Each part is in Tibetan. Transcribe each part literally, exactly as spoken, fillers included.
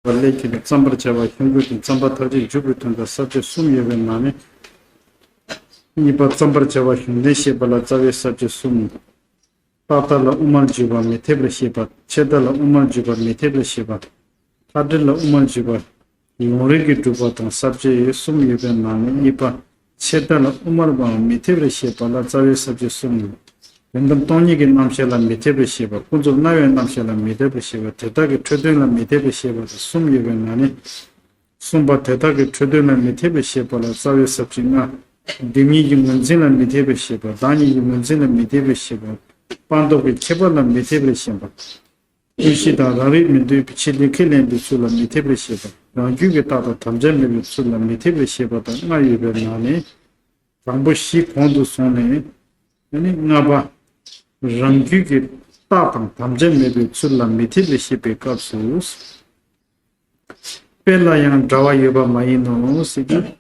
པ་ལས་ཀྱི་བརྩམ་པར་བྱ་བ་གཞུང་རྒྱུད་དེ་བརྩམ་པ་ཐམས་ཅད་འཇུག་པའི་དོན་དང་ས་བཅད་གསུམ་ཡོད་པའི་ནང་ནས། གཉིས་པ་བརྩམ་པར་བྱ་བ་གཞུང་དོན་བཤད་པ་ལ་རྩ་བའི་ས་བཅད་གསུམ། རྟག་མཐའ་ལ་དབུ་མར་འཇུག་པ་མི་འཐད་པར་བཤད་པ། ཆད་མཐའ་ལ་དབུ་མར་འཇུག་པ་མི་འཐད་པར་བཤད་པ། མཐའ་འབྲེལ་ལ་དབུ་མར་འཇུག་པ། ལུང་རིགས་ཀྱི་སྒྲུབ་པ་དང་ས་བཅད་གསུམ་ཡོད་པའི་ནང་ནས་གཉིས་པ། ཆད་མཐའ་ལ་དབུ་མར་བའང་མི་འཐད་པར་བཤད་པ་ལ་རྩ་བའི་ས་བཅད་གསུམ། དོན་དམ་སྟོང་ཉིད་ཀྱི་རྣམ་གཞག་ལ་མི་འཐད་པར་བཤད་པ། ཀུན་རྫོབ་སྣང་བའི་རྣམ་གཞག་ལ་མི་འཐད་པར་བཤད་པ། དེ་དག་གི་འཕྲོས་དོན་ལ་མི་འཐད་པར་བཤད་པ་དང་གསུམ་ཡོད་པའི་ནང་ནས། གསུམ་པ་དེ་དག་གི་འཕྲོས་དོན་ལ་མི་འཐད་པར་བཤད་པ་ལ་རྩ་བའི་ས་བཅད་ལྔ། སྒྲིབ་གཉིས་ཀྱི་ངོས་འཛིན་ལ་མི་འཐད་པར་བཤད་པ། བདག་ཉིད་ཀྱི་ངོས་འཛིན་ལ་མི་འཐད་པར་བཤད་པ། སྤངས་རྟོགས་ཀྱི་ཁྱད་པར་ལ་མི་འཐད་པར་བཤད་པ། ཀུན་གཞི་དང་རང་རིག་མི་འདུས་པའི་ཕྱིར་ལུགས་ཁས་ལེན་པའི་ཚུལ་ལ་མི་འཐད་པར་བཤད་པ། རང་རྒྱུད་ཀྱི་རྟགས་དང་དམ་བཅའ་མེད་པའི་ཚུལ་ལ་མི་འཐད་པར་བཤད་པ་དང་ལྔ་ཡོད་པའི་ནང་ནས། དང་པོ་བཞི་གོང་དུ་སོང་ནས། ཨ་ནི་ལྔ་པ། རང་རྒྱུད་ཀྱི་རྟགས་དང་དམ་བཅའ་མེད་པའི་ཚུལ་ལ་མི་འཐད་པར་བཤད་པའི་སྐབས་སུ། དཔེ་ལ་ཡང་འདྲ་བ་ཡོད་པ་མ་ཡིན་ནོ་ཟེར་གྱི།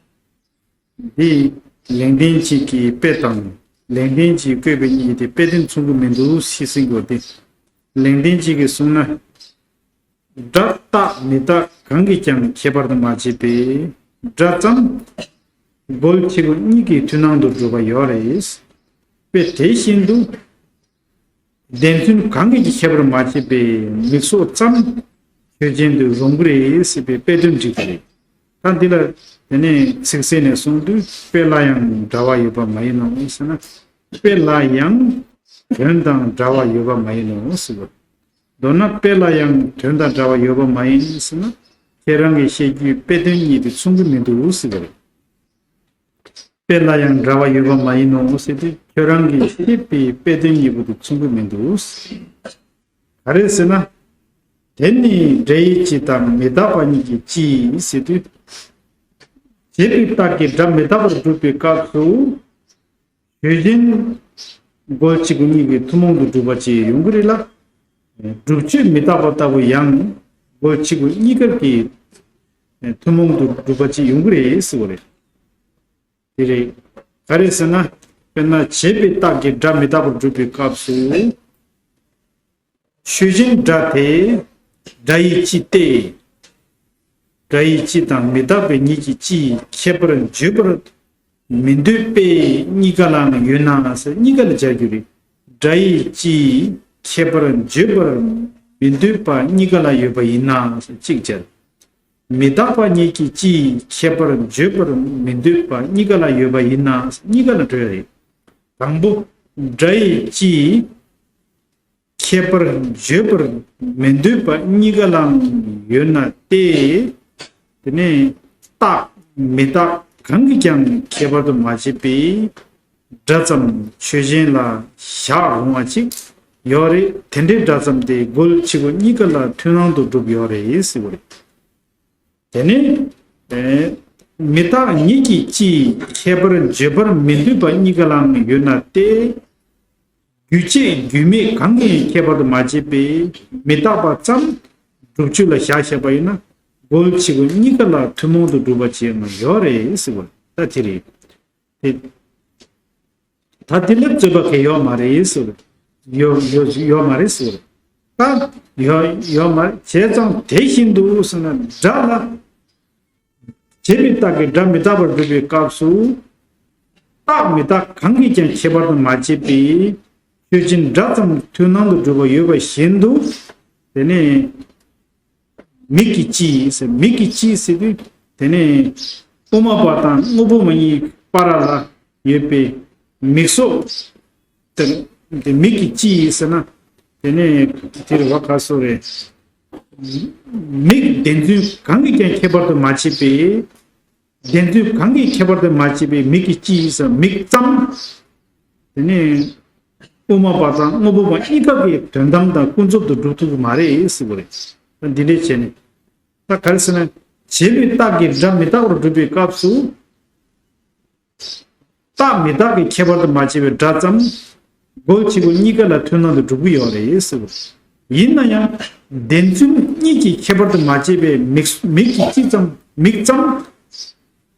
འདི་ལེགས་ལྡན་འབྱེད་ཀྱི་དཔེ་དང་ལེགས་ལྡན་འབྱེད་བཀོད་པའི་གཉིས་དེ་དཔེ་དོན་མཚུངས་ཀྱི་མི་འདུག་ཞེས་གསུངས་ཡོད་དེ། ལེགས་ལྡན་འབྱེད་ཀྱིས་གསུངས་ན། སྒྲ་རྟག་མི་རྟག་གང་གིས་ཀྱང་ཁྱད་པར་དུ་མ་བྱས་པས་སྒྲ་ཙམ། རྒོལ་བྱེད་སྒོ་གཉིས་ཀྱི་མཐུན་སྣང་དུ་གྲུབ་པ་ཡོད་རེད། དཔེ་དེ་བཞིན་དུ། བདེན་རྫུན་གང་གིས་ཀྱང་ཁྱད་པར་མ་བྱས་པས་མིག་སོགས་ཙམ། ཆོས་ཅན་དུ་རུང་གི་རེད་ཟེར་བའི་དཔེ་དོན་འགྲིག་གི་རེད། ད་འདི་ལ་དེ་ནས་ཚིག་གསལ་ནས་གསུངས་དུས་དཔེ་ལ་ཡང་འདྲ་བ་ཡོད་པ་མ་ཡིན་ནོ་ཟེར་ན། དཔེ་ལ་ཡང་དོན་དང་འདྲ་བ་ཡོད་པ་མ་ཡིན་ནོ་ཟེར་བ། མདོར་ན་དཔེ་ལ་ཡང་དོན་དང་འདྲ་བ་ཡོད་པ་མ་ཡིན་ཟེར་ན། ཁྱེད་རང་གི་བཤད་རྒྱུའི་དཔེ་དོན་གཉིས་དེ་མཚུངས་ཀྱི་མི་འདུག་ཟེར་བ་རེད། དཔེ་ལ་ཡང་འདྲ་བ་ཡོད་པ་མ་ཡིན་ནོ་ཟེར་ཏེ་ཁྱོད་རང་གིས་བཤད་པའི་དཔེ་དོན་གཉིས་པོ་དེ་མཚུངས་ཀྱི་མི་འདུག་ག་རེ་ཟེར་ན། དེ་ནི་སྒྲ་ཡི་སྤྱི་དང་མི་རྟག་པ་གཉིས་ཀྱི་སྤྱི་ཟེར་དུས། བྱས་པའི་རྟགས་ཀྱིས་སྒྲ་མི་རྟག་པར་སྒྲུབ་པའི་སྐབས་སུ། ཆོས་ཅན། རྒོལ་བྱེད་སྒོ་གཉིས་ཀྱི་ཐུན་མོང་དུ་གྲུབ་པ་ཅིག་ཡོང་གི་རེད་ལ། སྒྲུབ་ཆོས་མི་རྟག་པ་ལྟ་བུ་ཡང་རྒོལ་བྱེད་སྒོ་གཉིས་ཀར་གྱི་ཐུན་མོང་དུ་གྲུབ་པ་ཅིག་ཡོང་གི་རེད་ཟེར་བ་རེད། དེ་རེད། ག་རེ་ཟེར་ན། དཔེར་ན་བྱས་པའི་རྟགས་ཀྱིས་སྒྲ་མི་རྟག་པར་སྒྲུབ་པའི་སྐབས་སུ། ཆོས་ཅན་སྒྲ་དེ་སྒྲ་ཡི་སྤྱི་སྟེ། སྒྲ་ཡི་སྤྱི་དང་མི་རྟག་པའི་ཉིད་ཀྱི་སྤྱིའི་ཁྱད་པར་བརྗོད་པར་མི་འདོད་པས་གཉིས་ཀ་ལའང་ཡོད་ན་ཟེར་གཉིས་ཀ་ལ་སྦྱར་རྒྱུ་རེད། སྒྲ་ཡི་སྤྱིའི་ཁྱད་པར་བརྗོད་པར་མི་འདོད་པ་གཉིས་ཀ་ལ་ཡོད་པ་ཡིན་ན་ཟེར་གཅིག་སྦྱར། མི་རྟག་པ་ཉིད་ཀྱི་སྤྱིའི་ཁྱད་པར་བརྗོད་པར་མི་འདོད་པ་གཉིས་ཀ་ལ་ཡོད་པ་ཡིན་ན་ཟེར་གཉིས་ཀ་ལ་འགྲོ་ཡ་རེད། དང་པོ། སྒྲ་ཡི་སྤྱིའི་ཁྱད་པར་བརྗོད་པར་མི་འདོད་པ་གཉིས་ཀ་ལའང་ཡོད་ན་སྟེ། དེ་ནས་རྟག་མི་རྟག་གང་གིས་ཀྱང་ཁྱད་པར་དུ་མ་བྱས་པའི་སྒྲ་ཙམ་ཆོས་ཅན་ལ་བཞག་རུང་བ་ཅིག་ཡོད་རེད། དེ་འདྲའི་སྒྲ་ཙམ་དེ་རྒོལ་བྱེད་སྒོ་གཉིས་ཀ་ལ་མཐུན་སྣང་དུ་གྲུབ་ཡོད་རེད་ཟེར་བ་རེད། དེ་ནས་ཨེ། མི་རྟག་ཉིད་ཀྱི་སྤྱིའི་ཁྱད་པར་བརྗོད་པར་མི་འདོད་པ་གཉིས་ཀ་ལའང་ཡོད་ན་སྟེ། རྒྱུ་བྱེད་རྒྱུ་མེད་གང་གིས་ཁྱད་པར་དུ་མ་བྱས་པའི་མི་རྟག་པ་ཙམ་སྒྲུབ་ཆོས་ལ་བཞག་བཞག་པ་ཡིན་ན་རྒོལ་བྱེད་སྒོ་གཉིས་ཀ་ལ་ཐུན་མོང་དུ་གྲུབ་པ་ཅིག་ཡང་ཡོད་རེད་ཟེར་བ་ད་དེ་རེད། དེ། ད་དེ་ལ་རྩོད་པ་གང་ཡོད་མ་རེད་ཟེར། ཡོད་ཡོད་ཡོད་མ་རེད་ཟེར། ད་ཡོད་ཡོད་མ་རེད། བྱས་ཙང་དེ་བཞིན་དུ་ཟེར་ན་སྒྲ་ལ། བྱས་པའི་རྟགས་ཀྱིས་སྒྲ་མི་རྟག་པར་སྒྲུབ་པའི་སྐབས་སུ། རྟག་མི་རྟག་གང་གིས་ཀྱང་ཁྱད་པར་དུ་མ་བྱས་པའི་ཆོས་ཅན་སྒྲ་ཙམ་མཐུན་སྣང་དུ་གྲུབ་པ་ཡོད་པ་བཞིན་དུ། དེ་ནས། མིག་གི་སྤྱི་ཟེར། མིག་གི་སྤྱི་ཟེར་དུས་དེ་ནས་དབུ་མ་པ་དང་དངོས་པོ་མ་ཡིན་བར་ལ་ཡོད་པའི་མིག་སོགས་དེ་དེ་མིག་གི་སྤྱི་ཟེར་ན་དེ་ནས་དེ་རེད་བ། ག་སོ་རེད། མིག་བདེན་རྫུན་གང་གིས་ཀྱང་ཁྱད་པར་དུ་མ་བྱས་པའི། བདེན་རྫུན་གང་གིས་ཁྱད་པར་དུ་མ་བྱས་པའི་མིག་གི་སྤྱི་ཟེར་མིག་ཙམ། དེ་ནས་དབུ་མ་པ་དང་དངོས་པོ་པ་གཉིས་ཀ་གི་དོན་དམ་དང་ཀུན་རྫོབ་ཏུ་སྒྲུབ་ཐུབ་ཀྱི་མ་རེད་ཟེར་བ་རེད། ད་འདི་འདྲས་བྱས་ནས། ད་ག་རེ་ཟེར་ན། བྱས་པའི་རྟགས་ཀྱིས་སྒྲ་མི་རྟག་པར་སྒྲུབ་པའི་སྐབས་སུ། རྟག་མི་རྟག་གི་ཁྱད་པར་དུ་མ་བྱས་པའི་སྒྲ་ཙམ། རྒོལ་བྱེད་སྒོ་གཉིས་ཀ་ལ་མཐུན་སྣང་དུ་གྲུབ་ཀྱི་ཡོད་རེད་ཟེར་བ། ཡིན་ན་ཡང་བདེན་རྫུན་གཉིས་ཀྱི་ཁྱད་པར་དུ་མ་བྱས་པའི་མིག་མིག་གི་སྤྱི་ཙམ་མིག་ཙམ།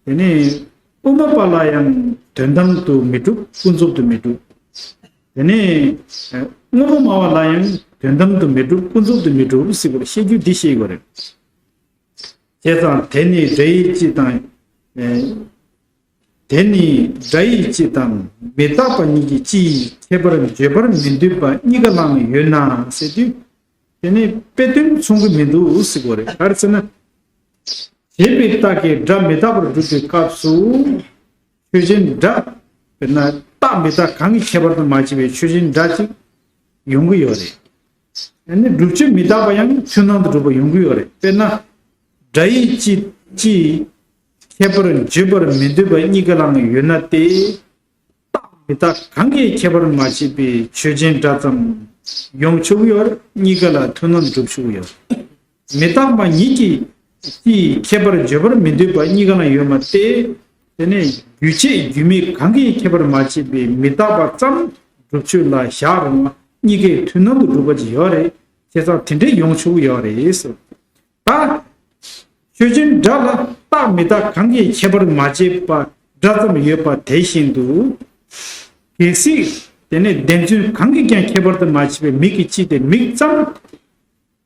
དེ་ནས་དབུ་མ་པ་ལ་ཡང་དོན་དམ་དུ་མི་གྲུབ། ཀུན་རྫོབ་ཏུ་མི་གྲུབ། དེ་ནས་དངོས་པོ་སྨྲ་བ་ལ་ཡང་དོན་དམ་དུ་མི་གྲུབ། ཀུན་རྫོབ་ཏུ་མི་གྲུབ་ཟེར་བར་བཤད་རྒྱུ་འདི་བཤད་དགོས་རེད། བྱས་ཙང་དེ་ནི་སྒྲ་ཡི་སྤྱི་དང་། ཨེ། དེ་ནི་སྒྲ་ཡི་སྤྱི་དང་མི་རྟག་པ་ཉིད་ཀྱི་སྤྱི་ཡི་ཁྱད་པར་བརྗོད་པར་མི་འདོད་པ་གཉིས་ཀ་ལའང་ཡོད་ན་ཟེར་དུས། དེ་ནི་དཔེ་དོན་མཚུངས་ཀྱི་མི་འདུག་ཟེར་དགོས་རེད། ག་རེ་ཟེར་ན། བྱས་པའི་རྟགས་ཀྱིས་སྒྲ་མི་རྟག་པར་སྒྲུབ་པའི་སྐབས་སུ། ཆོས་ཅན་སྒྲ། དཔེར་ན་རྟག་མི་རྟག་གང་གི་ཁྱད་པར་དུ་མ་བྱས་པའི་ཆོས་ཅན་སྒྲ་ཅིག་ཡོང་གི་ཡོད་རེད། ཨ་ནི་སྒྲུབ་བྱེད་མི་རྟག་པ་ཡང་མཐུན་སྣང་དུ་གྲུབ་པ་ཡོང་གི་ཡོད་རེད། དཔེར་ན། སྒྲ་ཡི་སྤྱི་སྤྱིའི་ཁྱད་པར་བརྗོད་པར་མི་འདོད་པ་གཉིས་ཀ་ལའང་ཡོད་ན་སྟེ། རྟག་མི་རྟག་གང་གིས་ཁྱད་པར་མ་བྱས་པའི་ཆོས་ཅན་སྒྲ་ཙམ་ཡོང་ཆོག་གི་ཡོད་རེད། གཉིས་ཀ་ལ་མཐུན་སྣང་དུ་གྲུབ་ཆོག་གི་ཡོད་རེད། མི་རྟག་པ་ཉིད་ཀྱི་སྤྱིའི་ཁྱད་པར་བརྗོད་པར་མི་འདོད་པ་གཉིས་ཀ་ལ་ཡོད་མ་སྟེ། དེ་ནས་རྒྱུ་བྱས་རྒྱུ་མེད་གང་གིས་ཁྱད་པར་མ་བྱས་པའི་མི་རྟག་པ་ཙམ་སྒྲུབ་ཆོས་ལ་བཞག་རུང་བ་གཉིས་ཀའི་མཐུན་སྣང་དུ་གྲུབ་པ་ཅིག་ཡོད་རེད། བྱས་ཙང་དེ་འདྲའི་ཡོང་ཆོག་གི་ཡོད་རེད་ཟེར། ད། ཆོས་ཅན་སྒྲ་ལ་རྟག་མི་རྟག་གང་གིས་ཁྱད་པར་མ་བྱས་པ་སྒྲ་ཙམ་ཡོད་པ་དེ་བཞིན་དུ། གལ་སྲིད་དེ་ནས་བདེན་རྫུན་གང་གིས་ཀྱང་ཁྱད་པར་དུ་མ་བྱས་པའི་མིག་གི་སྤྱི་དེ་མིག་ཙམ།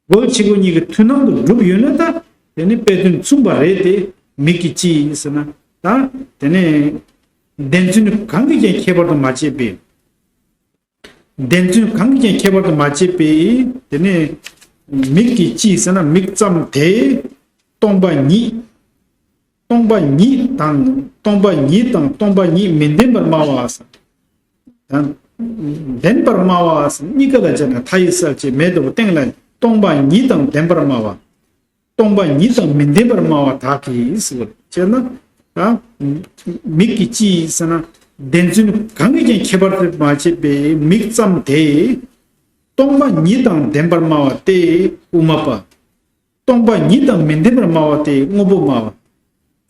མགོ་ཕྱི་མགོ་གཉིས་ཀྱི་མཐུན་སྣང་དུ་གྲུབ་ཡོད་ན་ད། དེ་ནི་དཔེ་དོན་མཚུངས་པ་རེད་དེ། མིག་གི་སྤྱི་ཡིན་ཟེར་ན། ད། དེ་ནི། བདེན་རྫུན་གང་གིས་ཀྱང་ཁྱད་པར་དུ་མ་བྱས་པའི། བདེན་རྫུན་གང་གིས་ཀྱང་ཁྱད་པར་དུ་མ་བྱས་པའི། དེ་ནི། མིག་གི་སྤྱི་ཟེར་ན་མིག་ཙམ་དེ། སྟོང་པ་ཉིད། སྟོང་པ་ཉིད་དང་སྟོང་པ་ཉིད་དང་སྟོང་པ་ཉིད་མི་ལྡན་པར་སྨྲ་བ། དང་། ལྡན་པར་སྨྲ་བ་གཉིས་ཀ་ལ་སྦྱར་ན་མཐའ་ཡི་གསལ་བྱེད་མེད་དོ་སྟེང་ལ་སྟོང་པ་ཉིད་དང་ལྡན་པར་སྨྲ་བ། སྟོང་པ་ཉིད་དང་མི་ལྡན་པར་སྨྲ་བ་དག་གིས་ཟེར་བ་བྱས་ན། ད། མིག་གི་སྤྱི་ཟེར་ན། བདེན་རྫུན་གང་གིས་ཀྱང་ཁྱད་པར་དུ་མ་བྱས་པའི་མིག་ཙམ་དེ། སྟོང་པ་ཉིད་དང་ལྡན་པར་སྨྲ་བ་སྟེ་དབུ་མ་པ། སྟོང་པ་ཉིད་དང་མི་ལྡན་པར་སྨྲ་བ་སྟེ་དངོས་པོ་སྨྲ་བ།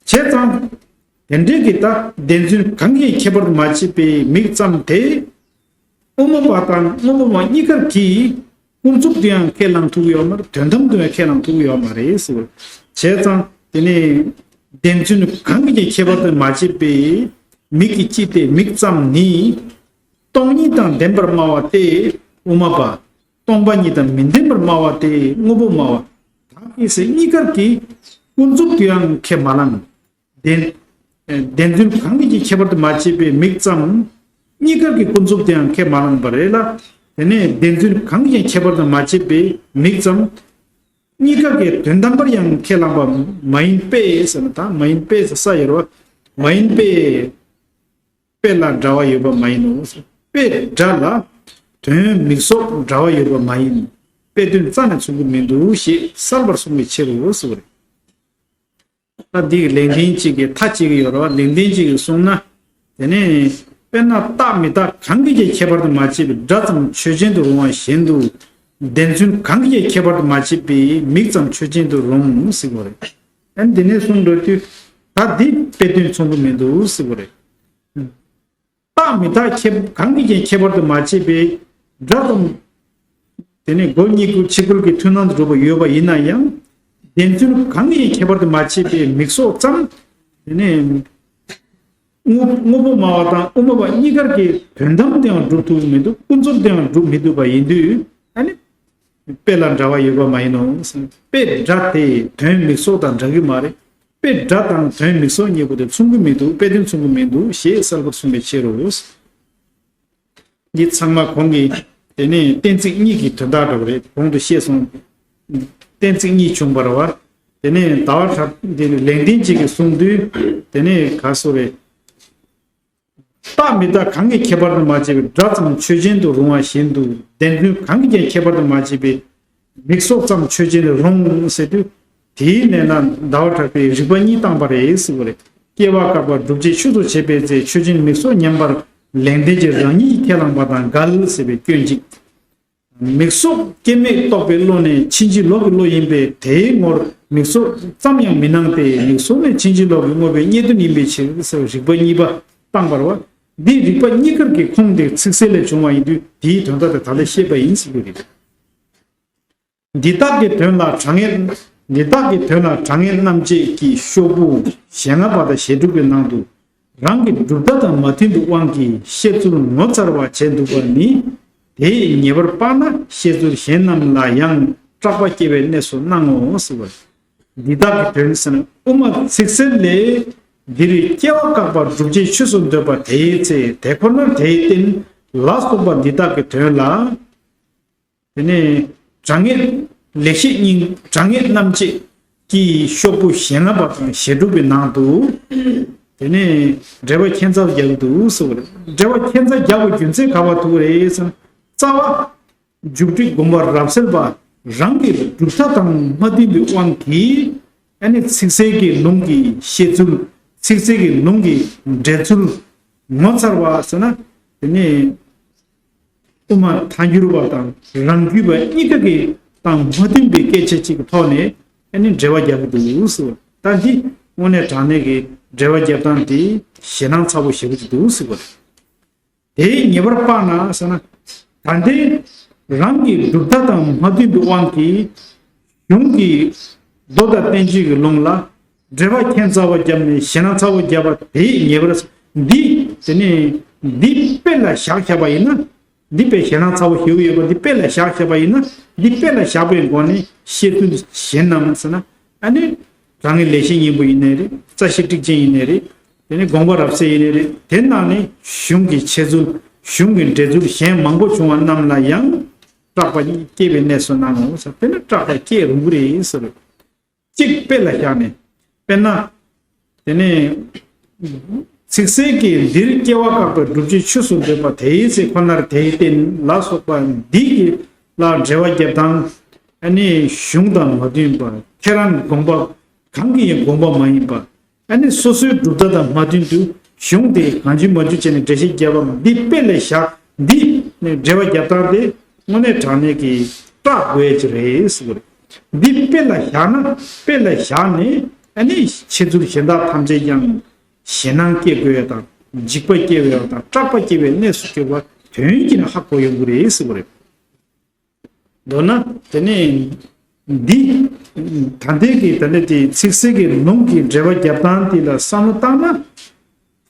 བྱས་ཙང་། དེ་འདྲའི་གི་ད་བདེན་རྫུན་གང་གིས་ཁྱད་པར་དུ་མ་བྱས་པའི་མིག་ཙམ་དེ། དབུ་མ་པ་དང་དངོས་པོ་པ་གཉིས་ཀར་གྱི་ཀུན་རྫོབ་ཏུ་ཡང་ཁས་བླང་ཐུབ་ཀྱི་ཡོད་མ་རེད། དོན་དམ་དུ་ཡང་ཁས་བླང་ཐུབ་ཀྱི་ཡོད་མ་རེད་ཟེར་བ། བྱས་ཙང་དེ་ནི་བདེན་རྫུན་གང་གིས་ཀྱང་ཁྱད་པར་དུ་མ་བྱས་པའི་མིག་གི་སྤྱི་དེ་མིག་ཙམ་ནི། སྟོང་ཉིད་དང་ལྡན་པར་སྨྲ་བ་སྟེ་དབུ་མ་པ། སྟོང་པ་ཉིད་དང་མི་ལྡན་པར་སྨྲ་བ་སྟེ་དངོས་པོ་སྨྲ་བ། དག་གིས་ཟེར་གཉིས་ཀར་གྱི་ཀུན་རྫོབ་ཏུ་ཡང་ཁས་མ་བླངས། བདེན། བདེན་རྫུན་གང་གིས་ཀྱང་ཁྱད་པར་དུ་མ་བྱས་པའི་མིག་ཙམ། གཉིས་ཀར་གྱི་ཀུན་རྫོབ་ཏུ་ཡང་ཁས་མ་བླངས་པ་རེད་ལ། དེ་ནས་བདེན་རྫུན་གང་གིས་ཀྱང་ཁྱད་པར་དུ་མ་བྱས་པའི་མིག་ཙམ། གཉིས་ཀ་གི་དོན་དམ་པར་ཡང་ཁས་བླངས་པ་མ་ཡིན་པས་ཟེར་ན། ད་མ་ཡིན་པས་ཟེར་ས་ཡོད་རེད་བ། མ་ཡིན་པས། དཔེ་ལ་འདྲ་བ་ཡོད་པ་མ་ཡིན་ནོ། དཔེ་སྒྲ་ལ་དོན་མིག་སོགས་འདྲ་བ་ཡོད་པ་མ་ཡིན། དཔེ་དོན་རྩ་ནས་མཚུངས་ཀྱི་མི་འདུག་ཞེས་གསལ་བར་གསུངས་པའི་ཕྱིར་རོ་ཟེར་བ་རེད། ད་འདི་གི་ལེགས་ལྡན་གཅིག་གིས་མཐའ་གཅིག་གི་ཡོད་རེད་བ། ལེགས་ལྡན་གཅིག་གིས་གསུངས་ན། དེ་ནས་དཔེར་ན་རྟག་མི་རྟག་གང་གིས་ཀྱང་ཁྱད་པར་དུ་མ་བྱས་པའི་སྒྲ་ཙམ་ཆོས་ཅན་དུ་རུང་བ་བཞིན་དུ། བདེན་རྫུན་གང་གིས་ཀྱང་ཁྱད་པར་དུ་མ་བྱས་པའི་མིག་ཙམ་ཆོས་ཅན་དུ་རུང་ཟེར་བ་རེད། ཨ་ནི་འདི་ནས་གསུངས་འགྲོ་དུས། ད་འདི་དཔེ་དོན་མཚུངས་ཀྱི་མི་འདུག་ཟེར་བ་རེད། རྟག་མི་རྟག་ཁྱད་གང་གིས་ཀྱང་ཁྱད་པར་དུ་མ་བྱས་པའི་སྒྲ་ཙམ། དེ་ནས་མགོ་གཉིས་ཀྱི་ཕྱི་རྒོལ་གྱི་མཐུན་སྣང་དུ་གྲུབ་པ་ཡོད་པ་ཡིན་ན་ཡང་། བདེན་རྫུན་གང་གིས་ཀྱང་ཁྱད་པར་དུ་མ་བྱས་པའི་མིག་སོགས་ཙམ། དེ་ནས་དངོས་དངོས་པོ་སྨྲ་བ་དང་དབུ་མ་པ་གཉིས་ཀར་གྱི་དོན་དམ་དེའང་སྒྲུབ་ཐུབ་མི་འདུག་ཀུན་རྫོབ་དེའང་སྒྲུབ་མི་ཐུབ་པ་ཡིན་དུས། ཨ་ནི། དཔེ་ལ་འདྲ་བ་ཡོད་པ་མ་ཡིན་ནོ། དཔེ་སྒྲ་དེ་དོན་མིག་སོགས་དང་འདྲ་གི་མ་རེད། དཔེ་སྒྲ་དང་དོན་མིག་སོགས་གཉིས་པོ་དེ་མཚུངས་ཀྱི་མི་འདུག་དཔེ་དོན་མཚུངས་ཀྱི་མི་འདུག་ཞེས་གསལ་པོར་གསུངས་པའི་ཕྱིར་རོ། འདི་ཚང་མ་གོང་གི་དེ་ནས་གཏན་ཚིགས་གཉིས་ཀྱི་དོན་དག་འདྲ་བ་རེད། གོང་དུ་བཤད་སོང་། གཏན་ཚིགས་གཉིས་བྱུང་བ་རེད་བ། དེ་ནས་ཟླ་བ་གྲགས་འདི་ནི་ལེགས་ལྡན་གཅིག་གིས་གསུངས་དུས། དེ་ནས་ག་སོ་རེད། རྟག་མི་རྟག་གང་གིས་ཁྱད་པར་དུ་མ་བྱས་པའི་སྒྲ་ཙམ་ཆོས་ཅན་དུ་རུང་བ་བཞིན་དུ། བདེན་རྫུན་གང་གིས་ཀྱང་ཁྱད་པར་དུ་མ་བྱས་པའི་མིག་སོགས་ཙམ་ཆོས་ཅན་དུ་རུང་ཟེར་དུས། དེའི་ནང་ན་ཟླ་བ་གྲགས་པས་རིགས་པ་གཉིས་བཏང་བ་རེད་ཟེར་བ་རེད། སྐྱེ་བ་བཀག་པ་སྒྲུབ་བྱེད་ཆོས་སུ་བྱེད་པའི་ཚེ་ཆོས་ཅན་མིག་སོགས་མཉམ་པར་ལེགས་ལྡན་གྱིས་རང་ཉིད་ཀྱིས་ཁས་བླངས་པ་དང་འགལ་ཟེར་བའི་སྐྱོན་གཅིག་མིག་སོགས་སྐྱེ་མེད་རྟོགས་པའི་བློ་ནི་ཕྱིན་ཅི་ལོག་གི་བློ་ཡིན་པས། དེའི་ངོར་མིག་སོགས་ཙམ་ཡང་མི་སྣང་སྟེ། མིག་སོགས་ནི་ཕྱིན་ཅི་ལོག་གི་དངོས་པོའི་རྙེད་དོན་ཡིན་པའི་ཕྱིར་ཟེར་བའི་རིགས་པ་གཉིས་པ་བཏང་བ་རེད་བ། འདིའི་རིགས་པ་གཉིས་ཀར་གྱི་ཁུངས་དེ་ཚིག་གསལ་ལས་བྱུང་བ་ཡིན་དུས་དེའི་དོན་དག་དེ་ད་ལྟ་བཤད་པ་ཡིན་ཟེར་རྒྱུ་རེད། འདི་དག་གི་དོན་ལ་དྲང་ངེས། འདི་དག་གི་དོན་ལ་དྲང་ངེས་རྣམ་འབྱེད་ཀྱི་ཤོག་བུ་ཞེ་ལྔ་པ་དང་ཞེ་དྲུག་པའི་ནང་དུ། རང་གི་གྲུབ་མཐའ་དང་མ་མཐུན་པའི་དབང་གིས་བཤད་ཚུལ་ངོ་མཚར་བ་བྱས་འདུག་པ་ནི། དེས་ཉེ་བར་དཔག་ན་བཤད་ཚུལ་གཞན་རྣམས་ལ་ཡང་སྐྲག་པ་སྐྱེ་བའི་གནས་སུ་སྣང་ངོ་། ཟེར་བ། འདི་དག་གི་དོན་ཟེར་ན། དབུ་མ་ཚིག་གསལ་ལས། འདིར་སྐྱེ་བ་བཀག་པ་བསྒྲུབ་བྱའི་ཆོས་སུ་འདོད་པ་དེའི་ཚེ་དེ་ཁོ་ནར་དེའི་རྟེན་ལ་སོགས་པ་འདི་དག་གི་དོན་ལ། དེ་ནས་དྲང་ངེས་ལེགས་བཤད་སྙིང་དྲང་ངེས་རྣམ་འབྱེད་ཀྱི་ཤོག་བུ་ཞེ་ལྔ་པ་དང་ཞེ་དྲུག་པའི་ནང་དུ། དེ་ནས་འགྲེལ་པ་ཁྱད་མཚར་རྒྱག་གི་འདུག་ཟེར་བ་རེད། འགྲེལ་པ་ཁྱད་མཚར་རྒྱག་པའི་རྒྱུ་མཚན་ག་པར་ཐུག་རེད་ཟེར་ན། རྩ་བ། མཇུག་སྒྲིལ་དགོངས་པ་རབ་གསལ་པ་རང་གི་གྲུབ་མཐའ་དང་མ་མཐུན་པའི་དབང་གིས། ཨ་ནི་ཚིག་གསལ་གྱི་ལུང་གི་བཤད་ཚུལ། ཚིག་གསལ་གྱི་ལུང་གི་འགྲེལ་ཚུལ་ངོ་མཚར་བ་ཟེར་ན། དེ་ནས་དབུ་མ་ཐལ་འགྱུར་བ་དང་རང་རྒྱུད་པ་གཉིས་ཀ་གི་དང་མ་མཐུན་པའི་སྐད་ཆ་གཅིག་གི་ཐོག་ནས། ཨ་ནི་འགྲེལ་པ་རྒྱབ་ཀྱི་འདུག་ཟེར། ད་འདི་དངོས་གནས་དྲང་གནས་ཀྱི་འགྲེལ་པ་རྒྱབ་སྟངས་དེ་ཞེད་སྣང་ཚ་པོ་ཞེ་པོ་ཅིག་འདུག་ཟེར་བ་རེད། དེས་ཉེ་བར་སྤངས་ན་ཟེར་ན། ད་ལྟའི་རང་གི་གྲུབ་མཐའ་དང་མ་མཐུན་པའི་དབང་གིས། གཞུང་གི་མདོ་དང་བསྟན་བཅོས་ཀྱི་ལུང་ལ་འགྲེལ་པ་ཁྱད་མཚར་བ་བརྒྱབ་ནས་ཞེད་སྣང་ཚ་པོ་བརྒྱབ་པ་དེས་ཉེ་བར། འདི་དེ་ནས་འདི་དཔེ་ལ་བཞག་བཞག་པ་ཡིན་ན། འདི་དཔེ་ཞེད་སྣང་ཚ་པོ་ཞེ་པོ་ཡོད་པ་འདི་དཔེ་ལ་བཞག་བཞག་པ་ཡིན་ན། འདི་དཔེ་ལ་བཞག་པའི་སྒོ་ནས་བཤད་ཚུལ་གཞན་རྣམས་ཟེར་ན། ཨ་ནི། དྲང་ངེས་ལེགས་བཤད་སྙིང་པོ་ཡིན་ནའི་རེད། རྩ་ཤེ་ཊཱིཀ་ཆེན་ཡིན་ནའི་རེད། དེ་ནས་དགོངས་པ་རབ་གསལ་ཡིན་ནའི་རེད། དེ་ནང་ནས་གཞུང་གི་འཆད་ཚུལ། གཞུང་གི་འགྲེལ་ཚུལ་གཞན་མང་པོ་བྱུང་བ་རྣམས་ལ་ཡང་སྐྲག་པ་སྐྱེ་བའི་གནས་སུ་སྣང་ངོ་ཟེར། དཔེར་ན་སྐྲག་པ་སྐྱེ་རུང་གི་རེད་ཟེར། གཅིག་དཔེ་ལ་བཞག་ནས། དཔེར་ན། དེ་ནས། ཚིག་གསལ་གྱིས་འདིར་སྐྱེ་བ་བཀག་པའི་བསྒྲུབ་བྱའི་ཆོས་སུ་འདོད་པ་དེའི་ཚེ་ཁོ་ནར་དེའི་རྟེན་ལ་སོགས་པ་འདི་གི་ལ་འགྲེལ་པ་རྒྱབ་སྟངས། ཨ་ནི་གཞུང་དང་མ་མཐུན་པ། ཁྱེད་རང་གི་དགོངས་པ་གང་གི་ཡང་དགོངས་པ་མ་ཡིན་པ། ཨ་ནི་སོ་སོའི་གྲུབ་མཐའ་དང་མ་མཐུན་དུས་གཞུང་དེ་གང་བྱུང་མ་བྱུང་བྱས་ནས་འགྲེལ་བཤད་རྒྱབ་པ་འདི་དཔེ་ལ་བཞག་འདི་ནས་འགྲེལ་པ་རྒྱབ་སྟངས་དེ་དངོས་གནས་དྲང་གནས་ཀྱི་སྐྲག་དགོས་ཀྱི་རེད་ཟེར་གྱི་རེད། འདི་དཔེ་ལ་བཞག་ན་དཔེ་ལ་བཞག་ནས་ཨ་ནི་འཆད་ཚུལ་གཞན་དག་ཐམས་ཅད་ཀྱང་ཞེད་སྣང་སྐྱེ་དགོས་ཡ་དང་འཇིགས་པ་སྐྱེ་བའི་དང་སྐྲག་པ་སྐྱེ་བའི་གནས་སུ་གྱུར་པ་དོན་གྱིས་ནི་ཧ་གོ་ཡོང་གི་རེད་ཟེར་གྱི་རེད། མདོར་ན་དེ་ནས་འདི་ད་ལྟའི་གི་ད་ལྟའི་དེ་ཚིག་གསལ་གྱི་ལུང་གི་འགྲེལ་པ་རྒྱབ་སྟངས་དེ་ལ་བསམ་བློ་བཏང་ན་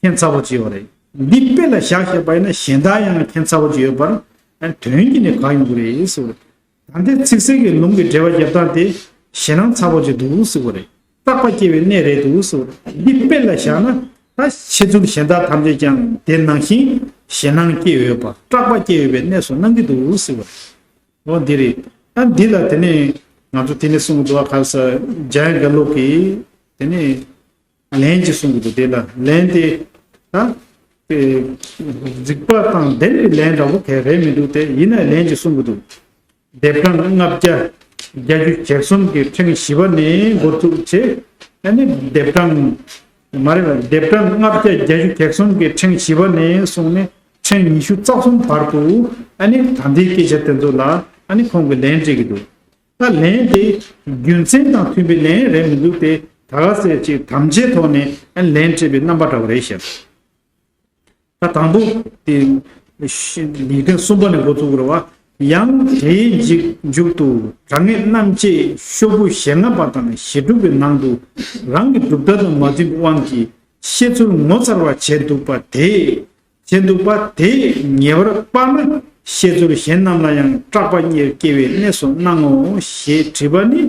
ཁྱད་མཚར་པོ་ཅིག་ཡོད་རེད། འདི་དཔེ་ལ་བཞག་བཞག་པ་ཡིན་ན་གཞན་དག་ཡང་ཁྱད་མཚར་པོ་ཅིག་ཡོད་པར་དོན་གྱིས་ནི་གང་ཡོང་གི་རེད་ཟེར། ད་ལྟའི་ཚིག་གསལ་གྱི་ལུང་གི་འགྲེལ་པ་རྒྱབ་སྟངས་དེ་ཞེད་སྣང་ཚ་པོ་ཅིག་འདུག་ཟེར་བ་རེད། སྐྲག་པ་སྐྱེ་བའི་གནས་རེད་འདུག་ཟེར་བ་རེད། འདི་དཔེ་ལ་བཞག་ན་ད་འཆད་ཚུལ་གཞན་དག་ཐམས་ཅད་ཀྱང་དེ་ནང་བཞིན་ཞེད་སྣང་སྐྱེ་འོས་པ་སྐྲག་པ་སྐྱེ་འོས་པའི་གནས་སུ་སྣང་གི་འདུག་ཟེར་བ་རེད། འོ་འདི་རེད། ཨ་འདི་ལ་དེ་ནས་ང་ཚོ་དེ་ནས་གསུང་གི་འདུག་བ། ག་ས་འཇམ་དབྱངས་དགེ་ལུགས་ཀྱིས་དེ་ནས་ལན་ཅིག་གསུང་གི་འདུག་དེ་ལ་ལན་དེ་ད་དེ་རིགས་པ་དང་ལྡན་པའི་ལན་འདྲ་བོ་ག་རེ་མི་འདུག་དེ་ཡིན་ན་ལན་ཅིག་གསུང་གི་འདུག་སྡེབ་གྲངས་ལྔ་བརྒྱ་བརྒྱད་ཅུ་གྱ་གསུམ་གྱི་ཕྲེང་བཞི་པ་ནས་འགོ་བཙུགས་བྱས། ཨ་ནི་སྡེབ་གྲངས་མ་རེད་པ། སྡེབ་གྲངས་ལྔ་བརྒྱ་བརྒྱད་ཅུ་གྱ་གསུམ་གྱི་ཕྲེང་བཞི་པ་ནས་བཟུང་ནས་ཕྲེང་ཉི་ཤུ་རྩ་གསུམ་བར་དུ། ཨ་ནི་ད་ལྟའི་སྐད་ཆ་དེ་ཚོ་ལ་ཨ་ནི་ཁོང་གིས་ལན་སྤྲད་ཀྱི་འདུག་ད་ལན་དེ་རྒྱུ་མཚན་དང་མཐུན་པའི་ལན་རེད་མི་འདུག་སྟེ། ད་ག་ཟེར་ཅིག་དམ་བཅའི་ཐོག་ནས་ཨ་ནི་ལན་སྤྲད་པའི་རྣམ་པ་འདྲ་བོ་རེད་ཤག་ད་དང་པོ་དེ་ལེགས་ལྡན་གསུམ་པ་ནས་འགོ་བཙུགས་རེད་བ། ཡང་དེའི་མཇུག་མཇུག་ཏུ་དྲང་ངེས་རྣམ་འབྱེད་ཤོག་བུ་ཞེ་ལྔ་པ་དང་ཞེ་དྲུག་པའི་ནང་དུ། རང་གི་གྲུབ་མཐའ་དང་མ་མཐུན་པའི་དབང་གིས་བཤད་ཚུལ་ངོ་མཚར་བ་བྱས་འདུག་པ་དེས། བྱས་འདུག་པ་དེས་ཉེ་བར་སྤངས་ན་བཤད་ཚུལ་གཞན་རྣམས་ལ་ཡང་སྐྲག་པ་སྐྱེ་བའི་གནས་སུ་སྣང་ངོ་ཞེས་དྲིས་པ་ནི།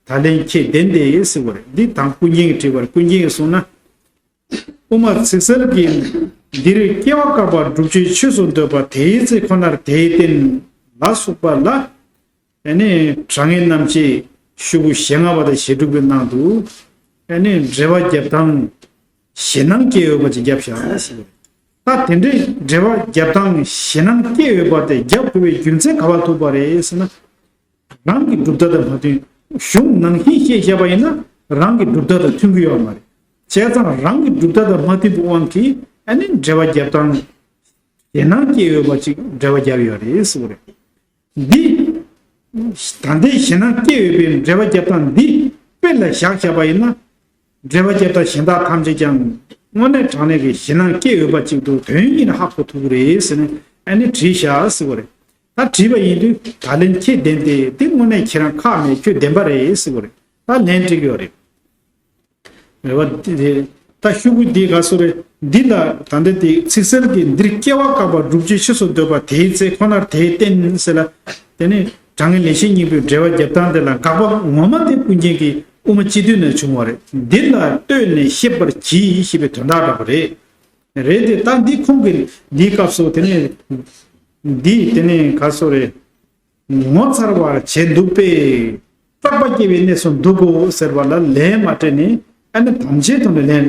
ད་ལན་ཁྱེད་བདེན་ཏེ་ཟེར་བ་རེད། འདི་དང་ཀུན་མཁྱེན་གྱིས་དྲིས་པར་ཀུན་མཁྱེན་གྱིས་གསུངས་ན། དབུ་མ་ཚིག་གསལ་གྱིས་འདིར་སྐྱེ་བ་བཀག་པ་བསྒྲུབ་བྱའི་ཆོས་སུ་འདོད་པ་དེའི་ཚེ་ཁོ་ནར་དེའི་རྟེན་ལ་སོགས་པ་ལ། ཨ་ནི་དྲང་ངེས་རྣམ་འབྱེད་ཤོག་གུ་ཞེ་ལྔ་པ་དང་ཞེ་དྲུག་པའི་ནང་དུ། ཨ་ནི་འགྲེལ་པ་རྒྱབ་སྟངས་ཞེད་སྣང་སྐྱེ་འོས་པ་ཅིག་བརྒྱབ་བཞག་ཟེར། ད་དེ་འདྲའི་འགྲེལ་པ་རྒྱབ་སྟངས་ཞེད་སྣང་སྐྱེ་འོས་པ་དེ་རྒྱབ་དགོས་པའི་རྒྱུ་མཚན་ག་པར་ཐུག་པ་རེད་ཟེར་ན། རང་གི་གྲུབ་མཐའ་དང་མ་མཐུན། གཞུང་ནང་བཞིན་བཤད་བཞག་པ་ཡིན་ན་རང་གི་གྲུབ་མཐའ་དང་མཐུན་གྱི་ཡོད་མ་རེད། བྱས་ཙང་རང་གི་གྲུབ་མཐའ་དང་མ་མཐུན་པའི་དབང་གིས་ཨ་ནི་འགྲེལ་པ་རྒྱབ་སྟངས་ཞེད་སྣང་སྐྱེ་འོས་པ་ཅིག་འགྲེལ་པ་རྒྱབ་ཡོད་རེད་ཟེར་བ་རེད། འདི། ད་ལྟའི་ཞེད་སྣང་སྐྱེ་འོས་པའི་འགྲེལ་པ་རྒྱབ་སྟངས་འདི་དཔེ་ལ་བཞག་བཞག་པ་ཡིན་ན། འགྲེལ་པ་རྒྱབ་སྟངས་གཞན་དག་ཐམས་ཅད་ཀྱང་དངོས་གནས་དྲང་གནས་ཀྱི་ཞེད་སྣང་སྐྱེ་འོས་པ་ཅིག་ཏུ་དོན་གྱིས་ནི་ཧ་གོ་ཐུབ་ཀྱི་རེད་ཟེར་ནས་ཨ་ནི་བྲིས་བཞག་ཟེར་བ་རེད། ད་བྲིས་པ་ཡིན་དུས་ད་ལན་ཁྱེད་བདེན་ཏེ་འདི་དངོས་གནས་ཁྱེད་རང་ཁག་མེད་ཁྱོད་བདེན་པ་རེད་ཟེར་བ་རེད། ད་ལན་སྤྲད་ཀྱི་ཡོད་རེད། རེད་བ། འདི་རེད། ད་ཤོག་གུ་འདི་ག་སོ་རེད། འདི་ལ་ད་ལྟ་དེ་ཚིག་གསལ་གྱིས་འདིར་སྐྱེ་བ་བཀག་པ་བསྒྲུབ་བྱའི་ཆོས་སུ་འདོད་པ་དེའི་ཚེ་ཁོ་ནར་དེའི་རྟེན་ཟེར་ལ། དེ་ནི་དྲང་ངེས་ལེགས་བཤད་སྙིང་པོའི་འགྲེལ་པ་རྒྱབ་སྟངས་དེ་ལ་དགག་པ་ངོ་མ་དེ་ཀུན་མཁྱེན་གྱིས་ དབུ་མ་སྤྱི་དོན་ནས་བྱུང་བ་རེད། འདི་ལ་ལྟོས་ནས་ཤེས་པར་གྱིས་ཞེས་པའི་དོན་དག་འདྲ་པོ་རེད། རེད་དེ་ད་འདི་ཁོང་གིས་འདིའི་སྐབས་སུ་དེ་ནས་འདི་དེ་ནས་ག་སོ་རེད། ངོ་མཚར་བར་བྱས་འདུག་པས། སྐྲག་པ་སྐྱེ་བའི་གནས་སུ་འདུག་གོ་ཟེར་བ་ལ་ལན་མ་སྤྲད་ནས། ཨ་ནི་དམ་བཅའི་ཐོག་ནས་ལན།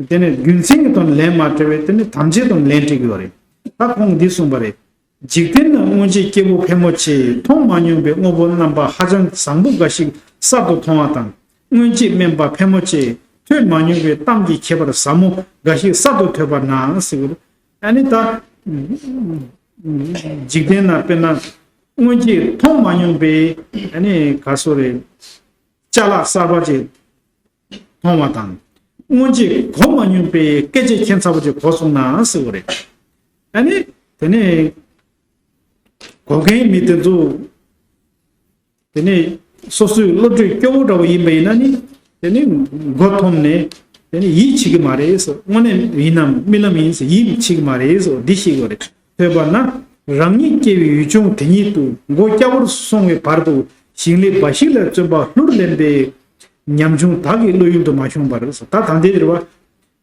དེ་ནས་རྒྱུ་མཚན་གྱི་ཐོག་ནས་ལན་མ་སྤྲད་པས། དེ་ནས་དམ་བཅའི་ཐོག་ནས་ལན་སྤྲད་ཀྱི་ཡོད་རེད། ད་ཁོང་འདི་གསུངས་པ་རེད། འཇིག་རྟེན་ན་སྔོན་ཆད་སྐྱེ་བོ་ཕལ་མོ་ཆེས་མཐོང་མ་མྱོང་པའི་དངོས་པོ་རྣམ་པ་ཧ་ཅང་བཟང་པོ་འགའ་ཞིག་གསར་དུ་མཐོང་བ་དང་། སྔོན་ཆད་དམན་པ་ཕལ་མོ་ཆེས་ཐོས་མ་མྱོང་བའི་གཏམ་གྱི་ཁྱད་པར་ཟབ་མོ་འགའ་ཞིག་གསར་དུ་ཐོས་པ་ན་ཟེར། ཨ་ནི་ད་འཇིག་རྟེན་ན་དཔེར་ན་སྔོན་ཆད་མཐོང་མ་མྱོང་པའི་ཨ་ནི་ག་སོ་རེད། ཅ་ལག་གསར་པ་ཅིག་མཐོང་བ་དང་། སྔོན་ཆད་གོ་མ་མྱོང་པའི་སྐད་ཆ་ཁྱད་མཚར་པོ་ཅིག་གོ་སོང་ན་ཟེར་བ་རེད། ཨ་ནི་དེ་ནས་གོ་མཁན་མི་དེ་ཚོ་དེ་ནས་སོ་སོའི་བློ་གྲོས་སྐྱོ་བོ་འདྲ་བོ་ཡིན་པ་ཡིན་ན་ནི། དེ་ནས་མགོ་འཐོམས་ནས་དེ་ནས་ཡིད་ཆེས་ཀྱི་མ་རེད་ཟེར། དངོས་གནས་ཡིན་ནམ་རྨི་ལམ་ཡིན་ཟེར། ཡིད་ཆེས་ཀྱི་མ་རེད་ཟེར། འདི་ཤེས་དགོས་རེད། ཐོས་པ་ན། རང་ཉིད་སྐྱེ་བའི་ཡུལ་ལྗོངས་དེ་ཉིད་དུ་མགོ་སྐྱ་བོར་སོང་བའི་བར་དུ་ཞིང་ལས་འབའ་ཞིག་ལ་བརྩོན་པ་ལྷུར་ལེན་པའི་ཉམ་ཆུང་བདག་གི་བློ་ཡུལ་དུ་མ་ཤོང་བར་ཟེར། ད་ད་ལྟའི་རེད་བ།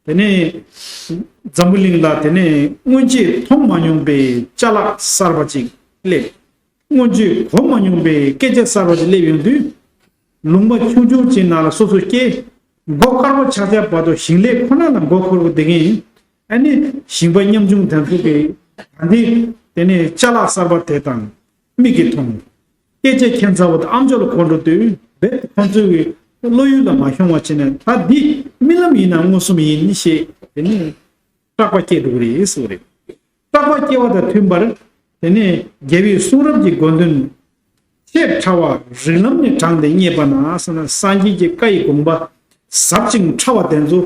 དེ་ནས་འཛམ་བུ་གླིང་ལ་དེ་ནས་སྔོན་ཆད་མཐོང་མ་མྱོང་པའི་ཅ་ལག་གསར་པ་ཅིག་སླེབས། སྔོན་ཆད་གོ་མ་མྱོང་པའི་སྐད་ཆ་གསར་པ་ཅིག་སླེབས་ཡོང་དུས། ལུང་པ་ཆུང་ཆུང་ཅིག་ནང་ལ་སོ་སོ་སྐྱེས། མགོ་དཀར་པོ་ཆག་ཆག་བར་དུ་ཞིང་ལས་ཁོ་ན་ལ་མགོ་འཁོར་བ་དེ་གིན། ཨ་ནི་ཞིང་པ་ཉམ་ཆུང་དེ་ཚོ་གིས་ད་འདི་དེ་ནས་ཅ་ལག་གསར་པ་དེ་དང་མིག་གིས་མཐོང་། སྐད་ཆ་ཁྱད་མཚར་པོ་དང་ཨམ་ཅོག་ལ་གོ་འགྲོ་དུས་རྦད་ཁོང་ཚོའི་བློ་ཡུལ་ལ་མ་ཤོང་བ་བྱས་ནས། ད་འདི་རྨི་ལམ་ཡིན་ན་མངོན་སུམ་ཡིན་ཞེས་དེ་ནས་སྐྲག་པ་སྐྱེ་འགྲོ་གི་རེད་ཟེར་བ་རེད། སྐྲག་པ་སྐྱེ་བ་དང་མཐུན་པར། དེ་ནས་རྒྱལ་བའི་གསུང་རབ་ཀྱི་དགོངས་དོན་ཆེས་ཕྲ་བ་རིགས་ལམ་ནས་དྲངས་ཏེ་རྙེད་པ་ན་ཟེར་ན། སངས་རྒྱས་ཀྱི་བཀའ་ཡི་དགོངས་པ་ཟབ་ཅིང་ཕྲ་བ་དེ་ཚོ་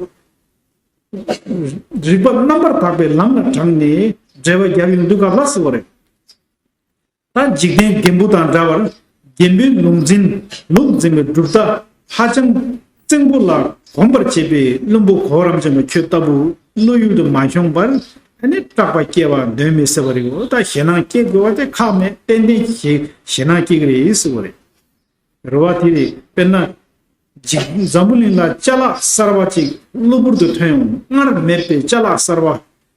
རིགས་པ་རྣམ་པར་དག་པའི་ལམ་ལ་དྲངས་ནས་འགྲེལ་པ་རྒྱབ་ཡོང་དུས་སྐབས་ལ་ཟེར་བ་རེད། ད་འཇིག་རྟེན་རྒན་པོ་དང་འདྲ་བར་རྒན་པོའི་ལུགས་འཛིན་ལུགས་འཛིན་པའི་གྲུབ་མཐའ་ཧ་ཅང་བཙན་པོ་ལ་གོམས་པར་བྱེད་པའི་བླུན་པོ་གོ་རམས་ཅན་པ་ཁྱོད་ལྟ་བུ་བློ་ཡུལ་དུ་མ་ཤོང་བར། ཨ་ནི་སྐྲག་པ་སྐྱེ་བ་གདོན་མི་ཟེར་བ་རེད། འོ་ད་ཞེད་སྣང་སྐྱེ་དགོས་པ་དེ་ཁག་མེད། ཏན་ཏན་ཞེ་ཞེད་སྣང་སྐྱེ་གི་རེད་ཟེར་བ་རེད། རེད་བ། དེ་རེད། དཔེར་ན། འཇིག་འཛམ་བུ་གླིང་ལ་ཅ་ལག་གསར་བ་ཅིག་གློ་བུར་དུ་ཐོན་ཡོང་། སྔར་མེད་པའི་ཅ་ལག་གསར་བ་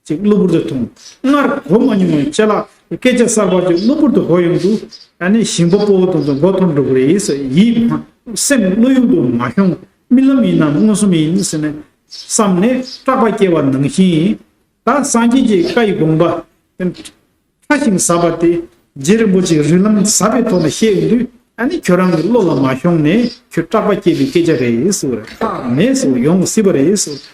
ཅིག་གློ་བུར་དུ་ཐོན། སྔར་གོ་མ་མྱོང་བའི་ཅ་ལག་སྐད་ཆ་གསར་བ་ཅིག་གློ་བུར་དུ་གོ་ཡོང་དུས། ཨ་ནི་ཞིང་པ་སྤོ་བོ་དེ་ཚོ་མགོ་འཐོམ་འགྲོ་གི་རེད་ཟེར། ཡིད་སེམས་བློ་ཡུལ་དུ་མ་ཤོང་། རྨི་ལམ་ཡིན་ནམ་མངོན་སུམ་ཡིན་ཟེར་ནས་བསམ་ནས་སྐྲག་པ་སྐྱེ་བ་ནང་བཞིན། ད་སངས་རྒྱས་ཀྱི་བཀའ་ཡི་དགོངས་པ་ཕྲ་ཞིང་ཟབ་པ་དེ་རྗེ་རིན་པོ་ཆེས་རིགས་ལམ་ཟབ་པའི་ཐོག་ནས་བཤད་ཡོང་དུས། ཨ་ནི་ཁྱོད་རང་གི་བློ་ལ་མ་ཤོང་ནས་ཁྱོད་སྐྲག་པ་སྐྱེ་བའི་སྐད་ཆ་རེད་ཟེར་བ་རེད། ཁག་མེད་ཟེར་བ། ཡོང་སྲིད་པ་རེད་ཟེར་བ་རེད།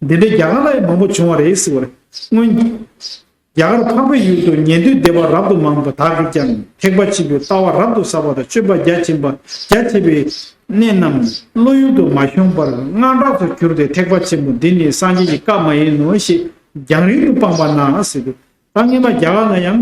འདི་འདྲའི་རྒྱ་གར་ལ་ཡང་མང་པོ་བྱུང་བ་རེད་ཟེར་བ་རེད། སྔོན། རྒྱ་གར་འཕགས་པའི་ཡུལ་དུ་ཉན་ཐོས་སྡེ་པ་རབ་ཏུ་མང་པོ་དག་གིས་ཀྱང་ཐེག་པ་ཆེན་པོའི་ལྟ་བ་རབ་ཏུ་ཟབ་པ་དང་སྤྱོད་པ་རྒྱ་ཆེན་པ་རྒྱ་ཆེ་བའི་གནད་རྣམས་བློ་ཡུལ་དུ་མ་ཤོང་བར་དངངས་སྐྲག་ཏུ་གྱུར་ཏེ། ཐེག་པ་ཆེན་པོ་འདི་ནི་སངས་རྒྱས་ཀྱི་བཀའ་མ་ཡིན་ནོ་ཞེས་རྒྱང་རིང་དུ་སྤངས་པ་ན་ཟེར་དུས། ད་སྔོན་མ་རྒྱ་གར་ན་ཡང་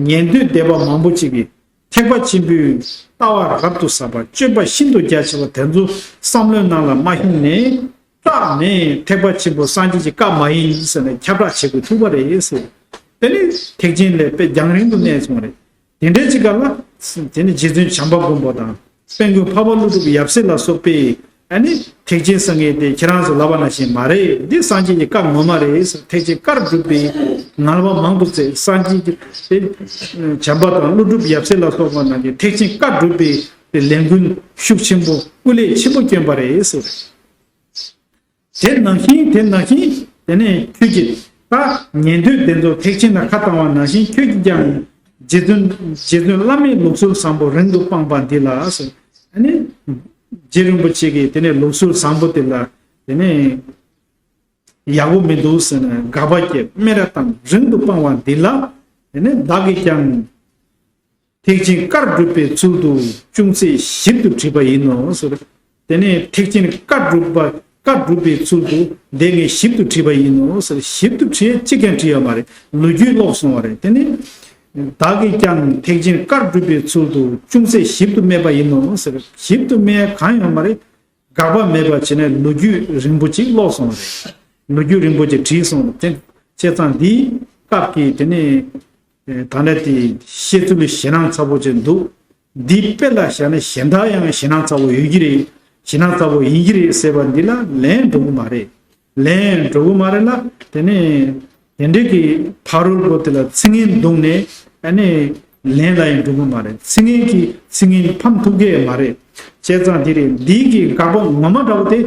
ཉན་ཐོས་སྡེ་པ་མང་པོ་ཅིག་གིས་ཐེག་པ་ཆེན་པོའི་ལྟ་བ་རབ་ཏུ་ཟབ་པ། སྤྱོད་པ་ཤིན་ཏུ་རྒྱ་ཆེ་བ་དེ་ཚོ་བསམ་བློའི་ནང་ལ་མ་ཤོང་ནས། སྐྲག་ནས་ཐེག་པ་ཆེན་པོ་སངས་རྒྱས་ཀྱི་བཀའ་མ་ཡིན་ཟེར་ནས་ཁྱབ་བསྒྲགས་བྱེད་དགོས་ཐུག་པ་རེད་ཟེར། དེ་ནི་ཐེག་ཆེན་ལས་དཔེ་རྒྱང་རིང་དུ་གནས་སོང་བ་རེད། དེ་འདྲའི་ཅིག་ག་ལ། དེ་ནི་རྗེ་བཙུན་བྱམས་པ་མགོན་པོ་དང་དཔལ་མགོན་འཕགས་པ་ཀླུ་སྒྲུབ་ཡབ་སྲས་ལ་སོགས་པས། ཨ་ནི་ཐེག་ཆེན་ཟེར་མཁན་དེ་ཁྱེད་རང་ཚོ་ལབ་པ་ནང་བཞིན་མ་རེད། འདི་སངས་རྒྱས་ཀྱི་བཀའ་ངོ་མ་རེད་ཟེར། ཐེག་ཆེན་བཀར་སྒྲུབ་པའི་ངལ་བ་མང་དུ་བཙལ། སངས་རྒྱས་ཀྱི་དེ་བྱམས་པ་དང་ཀླུ་སྒྲུབ་ཡབ་སྲས་ལ་སོགས་པ་རྣམས་ཀྱིས་ཐེག་ཆེན་བཀར་སྒྲུབ་པའི་དེ་ལས་འགུལ་ཤུགས་ཆེན་པོ་སྐུ་ལས་ཆེན་པོ་བསྐྱོན་པ་རེད་ཟེར། དེ་ནང་བཞིན་དེ་ནང་བཞིན་དེ་ནས་ཁྱོད་ཀྱིས་ད་ཉན་ཐོས་དེ་ཚོ་ཐེག་ཆེན་ལ་ཁ་བཏང་བ་ནང་བཞིན། ཁྱོད་ཀྱིས་ཀྱང་རྗེ་བཙུན་རྗེ་བཙུན་བླ་མའི་ལུགས་སྲོལ་བཟང་པོ་རིང་དུ་སྤངས་པ་འདི་ལ་ཟེར། ཨ་ནི་རྗེ་རིན་པོ་ཆེ་གིས་དེ་ནས་ལུགས་སྲོལ་བཟང་པོ་དེ་ལ་དེ་ནས་ཡག་པོ་མི་འདུག་ཟེར་ནས་དགག་པ་བརྒྱབ། སྨད་ར་བཏང་། རིང་དུ་སྤངས་པ་འདི་ལ་དེ་ནས་བདག་གིས་ཀྱང་ཐེག་ཆེན་བཀར་སྒྲུབ་པའི་ཚུལ་དུ་ཅུང་ཟད་ཞིབ་ཏུ་བྲིས་པ་ཡིན་ནོ་ཟེར། དེ་ནས་ཐེག་ཆེན་བཀར་སྒྲུབ་པ་བཀར་སྒྲུབ་པའི་ཚུལ་དུ་འདི་ངས་ཞིབ་ཏུ་བྲིས་པ་ཡིན་ནོ་ཟེར། ཞིབ་ཏུ་བྲིས་གཅིག་ཀྱང་བྲིས་ཡོད་མ་རེད། ལོ་རྒྱུས་ཀློག་སོང་བ་རེད། དེ་ནས་བདག་གིས་ཀྱང་ཐེག་ཆེན་བཀར་སྒྲུབ་པའི་ཚུལ་དུ་ཅུང་ཟད་ཞིབ་ཏུ་སྨྲས་པ་ཡིན་ནོ་ཟེར། ཞིབ་ཏུ་སྨྲས་གང་ཡོད་མ་རེད། དགག་པ་མེད་པ་བྱས་ནས་ལོ་རྒྱུས་རིང་པོ་ཅིག་ཀློག་སོང་བ་རེད། ལོ་རྒྱུས་རིང་པོ་ཅིག་བྲིས་སོང་བ་རེད། བྱས་ཙང་འདིའི་སྐབས་ཀྱི་དེ་ནས་ད་ནས་དེ་བཤད་ཚུལ་ཞེད་སྣང་ཚ་པོ་ཅིག་འདུག་འདི་དཔེ་ལ་བཞག་ན་གཞན་དག་ཡང་ཞེད་སྣང་ཚ་པོ་ཡོད་ཀྱི་རེད། གཞི་སྣང་ཚ་པོ་ཡིན་གྱི་རེད་ཟེར་བ་འདི་ལ་ལན་འགྲོ་གི་མ་རེད། ལན་འགྲོ་གི་མ་རེད་ལ། དེ་ནས་དེ་འདྲའི་གི་ཕ་རོལ་པོ་དེ་ལ་ཚིག་ངན་བརྡུངས་ནས་ཨ་ནི་ལན་ལ་ཡང་འགྲོ་གི་མ་རེད། ཚིག་ངན་གྱིས་ཚིག་ངན་ཕམ་ཐུབ་ཀྱི་མ་རེད། བྱས་ཙང་དེ་རེད། འདི་གི་དགག་པ་ངོ་མ་འདྲ་བོ་དེ།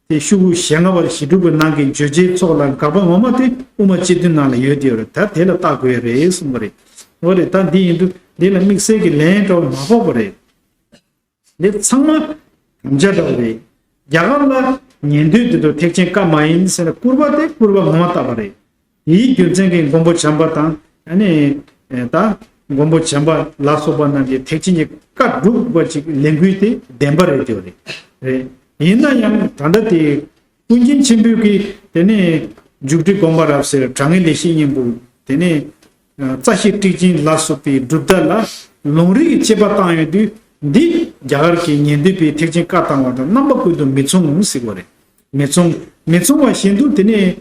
དེ་ཤོག་གུ་ཞེ་ལྔ་པ་ཞི་ཁྲོ་བའི་ནང་གི་བརྗོད་བྱའི་ཚོགས་ལ་དགག་པ་ངོ་མ་དེ་དབུ་མ་སྤྱི་དོན་ནང་ལ་ཡོད་དེ་ཡོད་རེད། ད་དེ་ལ་བལྟ་དགོས་རེད་གསུངས་པ་རེད། འོ་རེད། ད་འདི་ཡིན་དུས་འདི་ལ་དམིགས་བསལ་གྱི་ལན་འདྲ་བོ་མ་ཕོག་པ་རེད། འདི་ཚང་མ་དམ་བཅའ་འདྲ་བོ་རེད། རྒྱ་གར་ལ་ཉན་ཐོས་དེ་ཚོ་ཐེག་ཆེན་བཀའ་མ་ཡིན་ཟེར་ན་སྐུར་པ་དེ་སྐུར་པ་ངོ་མ་བཏབ་པ་རེད། དེའི་རྒྱུ་མཚན་གྱིས་མགོན་པོ་བྱམས་པ་དང་ཨ་ནི་ད་མགོན་པོ་བྱམས་པ་ལ་སོགས་པ་རྣམས་ཀྱིས་ཐེག་ཆེན་གྱི་བཀའ་སྒྲུབ་པ་ཅིག་ལས་འགུལ་དེ་བདེན་པ་རེད་དེ་རེད། རེད། ཡིན་ན་ཡང་ད་ལྟ་དེ་ཀུན་མཁྱེན་ཆེན་པོས་ཀྱིས་དེ་ནས་མཇུག་སྒྲིལ་དགོངས་པ་རབ་གསལ། དྲང་ངེས་ལེགས་བཤད་སྙིང་པོ། དེ་ནས་རྩ་ཤེ་ཊཱིཀ་ཆེན་ལ་སོགས་པའི་སྒྲུབ་ཐབས་ལ་ལུང་རིགས་ཀྱི་དཔྱད་པ་བཏང་ཡོང་དུས། འདི་རྒྱ་གར་གྱི་ཉན་ཐོས་པའི་ཐེག་ཆེན་བཀའ་བཏང་བ་དང་རྣམ་པ་ཀུན་ཏུ་མི་མཚུངས་ཟེར་བ་རེད། མི་མཚུངས། མི་མཚུངས་པ་བཞིན་དུ་དེ་ནས་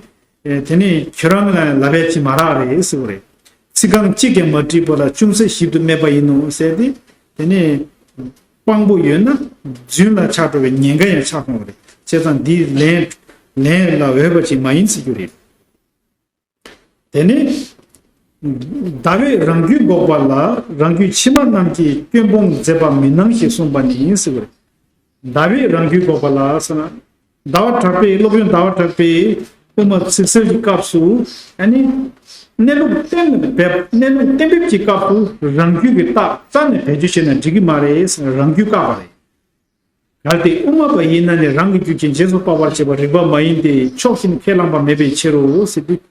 དེ་ནས་ཁྱོད་རང་ལ་ལབ་ཡ་ཅིག་མ་རག་རེད་ཟེར་བ་རེད། ཚིག་རྐང་གཅིག་ཀྱང་མ་བྲིས་པ་ལ་ཅུང་ཟད་ཞིབ་ཏུ་སྨྲས་པ་ཡིན་ནོ་ཟེར་ཏེ། དེ་ནས་དཔང་པོ་ཡོད་ན་རྫུན་ལ་ཆགས་འགྲོ་བའི་ཉེན་ཁ་ཡང་ཆགས་སོང་བ་རེད། བྱས་ཙང་འདི་ལན་ལན་ལ་འོས་པ་ཅིག་མ་ཡིན་ཟེར་རྒྱུ་རེད། དེ་ནས་ཟླ་བས་རང་རྒྱུད་འགོག་པ་ལ་རང་རྒྱུད་ཕྱི་མ་རྣམས་ཀྱིས་སྐྱོན་སྤོང་མཛད་པ་མི་སྣང་ཞེས་གསུངས་པ་ནི་ཟེར་བ་རེད། ཟླ་བས་རང་རྒྱུད་འགོག་པ་ལ་ཟེར་ན། ཟླ་བ་གྲགས་པས་སློབ་དཔོན་ཟླ་བ་གྲགས་པས་དབུ་མ་ཚིག་གསལ་གྱི་སྐབས་སུ་ཨ་ནི་གནས་ལུགས་གཏན་ལ་འབེབས། གནས་ལུགས་གཏན་འབེབས་ཀྱི་སྐབས་སུ་རང་རྒྱུད་ཀྱི་རྟགས་རྩ་ནས་བེད་སྤྱོད་བྱས་ན་འགྲིག་གི་མ་རེད་ཟེར་ན་རང་རྒྱུད་བཀག་པ་རེད། གལ་ཏེ་དབུ་མ་པ་ཡིན་ན་ནི་རང་གི་རྒྱུད་ཀྱི་རྗེས་སུ་དཔག་པར་བྱེད་པ་རིགས་པ་མ་ཡིན་ཏེ་ཕྱོགས་ཞེན་ཁས་བླངས་པ་མེད་པའི་ཕྱིར་རོ་ཟེར་དུས།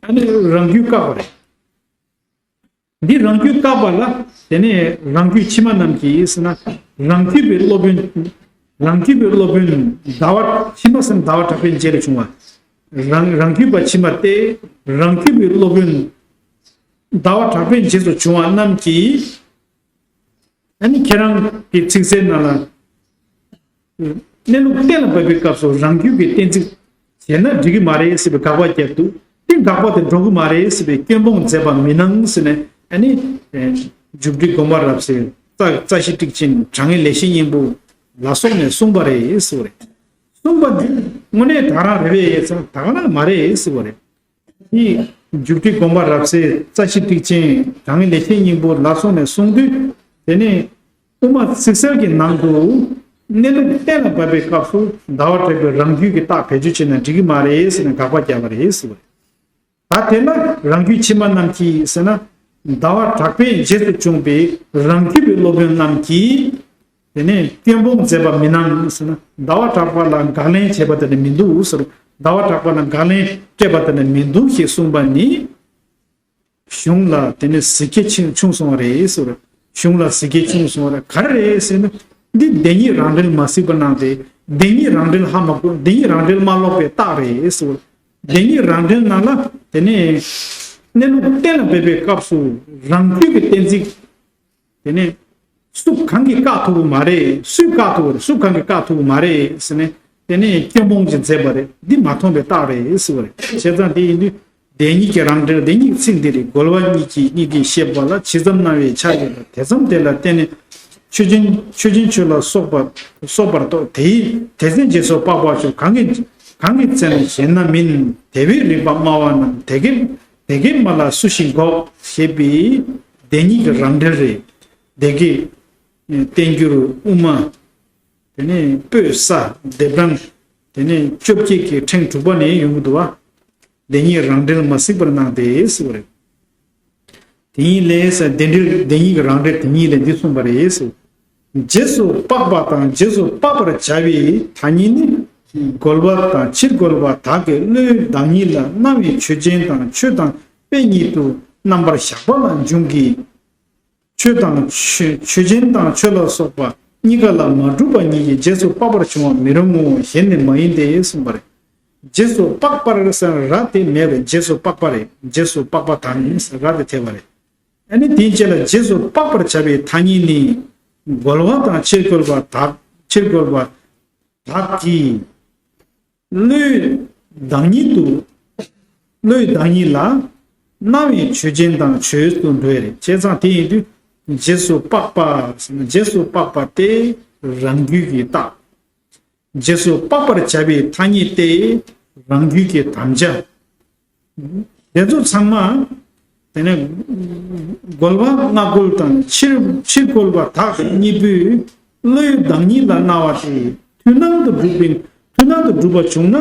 ཨ་ནི་རང་རྒྱུད་བཀག་པ་རེད། འདི་རང་རྒྱུད་བཀག་པ་ལ་དེ་ནས་རང་རྒྱུད་ཕྱི་མ་རྣམས་ཀྱིས་ཟེར་ན། རང་རྒྱུད་པའི་སློབ་དཔོན། རང་རྒྱུད་པའི་སློབ་དཔོན་ཟླ་བ་ཕྱི་མ་ཟེར་ན་ཟླ་བ་གྲགས་པའི་རྗེས་ལ་བྱུང་བ། རང་རང་རྒྱུད་པ་ཕྱི་མ་སྟེ། རང་རྒྱུད་པའི་སློབ་དཔོན་ཟླ་བ་གྲགས་པའི་རྗེས་སུ་བྱུང་བ་རྣམས་ཀྱིས། ཨ་ནི་ཁྱེད་རང་གི་ཚིག་གསལ་ནང་ལ། གནས་ལུགས་གཏན་ལ་འབེབས་པའི་སྐབས་སུ་རང་རྒྱུད་ཀྱི་གཏན་ཚིགས་བྱས་ན་འགྲིག་གི་མ་རེད་ཟེར་བའི་དགག་པ་བརྒྱབ་འདུག་དེ་དགག་པ་དེ་འགྲོ་གི་མ་རེད་ཟེར་བའི་སྐྱོན་སྤོང་མཛད་པ་མི་སྣང་ཟེར་ནས་ཨ་ནི། མཇུག་སྒྲིལ་དགོངས་པ་རབ་གསལ། རྩ་རྩ་ཤེ་ཊཱིཀ་ཆེན། དྲང་ངེས་ལེགས་བཤད་སྙིང་པོ་ལ་སོགས་ནས་གསུངས་པ་རེད་ཟེར་བ་རེད། གསུངས་པ་འདི་དངོས་གནས་ད་རང་རེད་པས་ཟེར་ན་ད་ག་རང་མ་རེད་ཟེར་བ་རེད། དེ་མཇུག་སྒྲིལ་དགོངས་པ་རབ་གསལ། རྩ་ཤེ་ཊཱིཀ་ཆེན། དྲང་ངེས་ལེགས་བཤད་སྙིང་པོ་ལ་སོགས་ནས་གསུངས་དུས། དེ་ནས་དབུ་མ་ཚིག་གསལ་གྱི་ནང་དུ་གནས་ལུགས་གཏན་ལ་འབེབས་པའི་སྐབས་སུ་ཟླ་བ་གྲགས་པའི་རང་རྒྱུད་ཀྱི་རྟགས་བེད་སྤྱོད་བྱས་ན་འགྲིག་གི་མ་རེད་ཟེར་ནས་དགག་པ་བརྒྱབ་པ་རེད་ཟེར་བ་རེད། ད་དེ་ལ་རང་རྒྱུད་ཕྱི་མ་རྣམས་ཀྱིས་ཟེར་ན། ཟླ་བ་གྲགས་པའི་རྗེས་སུ་བྱུང་བའི་རང་རྒྱུད་པའི་སློབ་དཔོན་རྣམས་ཀྱིས། དེ་ནས་སྐྱོན་སྤོང་མཛད་པ་མི་སྣང་ཟེར་ན། ཟླ་བ་གྲགས་པ་ལ་དགག་ལན་བྱས་པ་དེ་ནི་མི་འདུག་ཟེར། ཟླ་བ་གྲགས་པ་ལ་དགག་ལན་སྤྲད་པ་དེ་ནི་མི་འདུག་ཞེས་གསུངས་པ་ནི། གཞུང་ལ་དེ་ནི་གཟི་བརྗིད་ཆུང་སོང་བ་རེད་ཟེར། གཞུང་ལ་གཟི་བརྗིད་ཆུང་སོང་བ་རེད། ག་རེ་རེད་ཟེར་ན། འདི་བདེན་གཉིས་རང་འགྲེལ་མ་གཟིགས་པ་གནང་སྟེ། བདེན་གཉིས་རང་འགྲེལ་ཧ་མ་གོ། བདེན་གཉིས་རང་འགྲེལ་མ་ཀློག་པའི་རྟགས་རེད་ཟེར། བདེན་གཉིས་རང་འགྲེལ་ནང་ལ་དེ་ནི་གནས་ལུགས་གཏན་ལ་འབེབས་པའི་སྐབས་སུ་རང་རྒྱུད་ཀྱི་གཏན་ཚིགས། དེ་ནས་སུ་གང་གིས་བཀག་ཐུབ་ཀྱི་མ་རེད། སུས་བཀག་ཐུབ་ཀྱི་རེད། སུ་གང་གིས་བཀག་ཐུབ་ཀྱི་མ་རེད་ཟེར་ནས། དེ་ནས་སྐྱོན་སྤོང་ཅིག་མཛད་པ་རེད། འདི་མ་མཐོང་བའི་རྟགས་རེད་ཟེར་བ་རེད། བྱས་ཙང་དེ་ཡིན་དུས་བདེན་གཉིས་ཀྱི་རང་འགྲེལ། བདེན་གཉིས་ཀྱི་ཚིག་འདི་རེད། རྒོལ་བ་གཉིས་ཀྱིས་གཉིས་ཀྱིས་བཤད་པ་ལ་ཇི་ཙམ་སྣང་བའི་ཆ་ཡོད་ལ་དེ་ཙམ་དེ་ལ་བརྟེན་ནས་ཆོས་ཅན། ཆོས་ཅན་ཆོས་ལ་སོགས་པ་སོགས་པར་རྟོག་དེའི་དེ་ཚེ་རྗེས་སུ་དཔག་པ་ཆོས་གང་གིས་གང་གིས་བཙལ་ན་གཞན་ན་མིན། དེ་བས་རིགས་པ་སྨྲ་བ་རྣམས་དེ་གའི་དེ་གའི་སྨྲ་ལ་སུ་ཞིག་འགོག་ཞེས་པའི་བདེན་གཉིས་ཀྱི་རང་འགྲེལ་རེད། སྡེ་དགེ་བསྟན་འགྱུར་དབུ་མ། དེ་ནས་པོད་གསར་ལྡེབ་གྲངས། དེ་ནས་བཅོ་བརྒྱད་ཀྱི་ཕྲེང་དྲུག་པ་ནས་ཡོང་གི་འདུག་བ། བདེན་གཉིས་རང་འགྲེལ་མ་གཟིགས་པར་སྣང་སྟེ་ཟེར་བ་རེད། དེ་ཉིད་ལས་ཟེར། བདེན་འགྲེལ་བདེན་གཉིས་ཀྱི་རང་འགྲེལ་དེ་ཉིད་ལས་འདི་གསུངས་པ་རེད་ཟེར། རྗེས་སུ་དཔག་པ་དང་རྗེས་སུ་དཔག་པར་བྱ་བའི་ཐ་སྙད་ནི། རྒོལ་བ་དང་ཕྱིར་རྒོལ་བ་དག་གི་བློའི་བདག་ཉིད་ལ་སྣང་བའི་ཆོས་ཅན་དང་ཆོས་དང་དཔེ་ཉིད་དུ་རྣམ་པར་གཞག་པ་ལ་འབྱུང་གི། ཆོས་དང་ཆོས། ཆོས་ཅན་དང་ཆོས་ལ་སོགས་པ་གཉིས་ཀ་ལ་མ་གྲུབ་པ་ཉིད་ཀྱིས་རྗེས་སུ་དཔག་པར་འབྱུང་བ་མི་རུང་ངོ་། གཞན་ནི་མ་ཡིན་ཏེ་གསུངས་པ་རེད། རྗེས་སུ་དཔག་པར་ཟེར་ར་དེ་མེད་པས་རྗེས་སུ་དཔག་པ་རེད། རྗེས་སུ་དཔག་པ་དང་ཟེར་ར་དེ་ཐེབས་པ་རེད། ཨ་ནི་དེའི་རྗེས་ལ་རྗེས་སུ་དཔག་པར་བྱ་བའི་ཐ་སྙད་ནི། རྒོལ་བ་དང་ཕྱིར་རྒོལ་བ་དག་ཕྱིར་རྒོལ་བ་དག་གིས། བློའི་བདག་ཉིད་དུ། བློའི་བདག་ཉིད་ལ་སྣང་བའི་ཆོས་ཅན་དང་ཆོས་སུ་འགྲོ་བས་རེད། བྱས་ཙང་དེ་ཡིན་དུས་རྗེས་སུ་དཔག་པ་ཟེར་ན་རྗེས་སུ་དཔག་པ་སྟེ་རང་རྒྱུད་ཀྱི་རྟགས། རྗེས་སུ་དཔག་པར་བྱ་བའི་ཐ་སྙད་དེ་རང་རྒྱུད་ཀྱི་དམ་བཅའ། དེ་ཚོ་ཚང་མ། དེ་ནས་རྒོལ་བ་སྔ་རྒོལ་དང་ཕྱིར་ཕྱིར་རྒོལ་བ་དག་གཉིས་པོས་བློའི་བདག་ཉིད་ལ་སྨྲ་བ་དེ་མཐུན་སྣང་དུ་གྲུབ་པའི་མཐུན་སྣང་དུ་གྲུབ་པ་བྱུང་ན།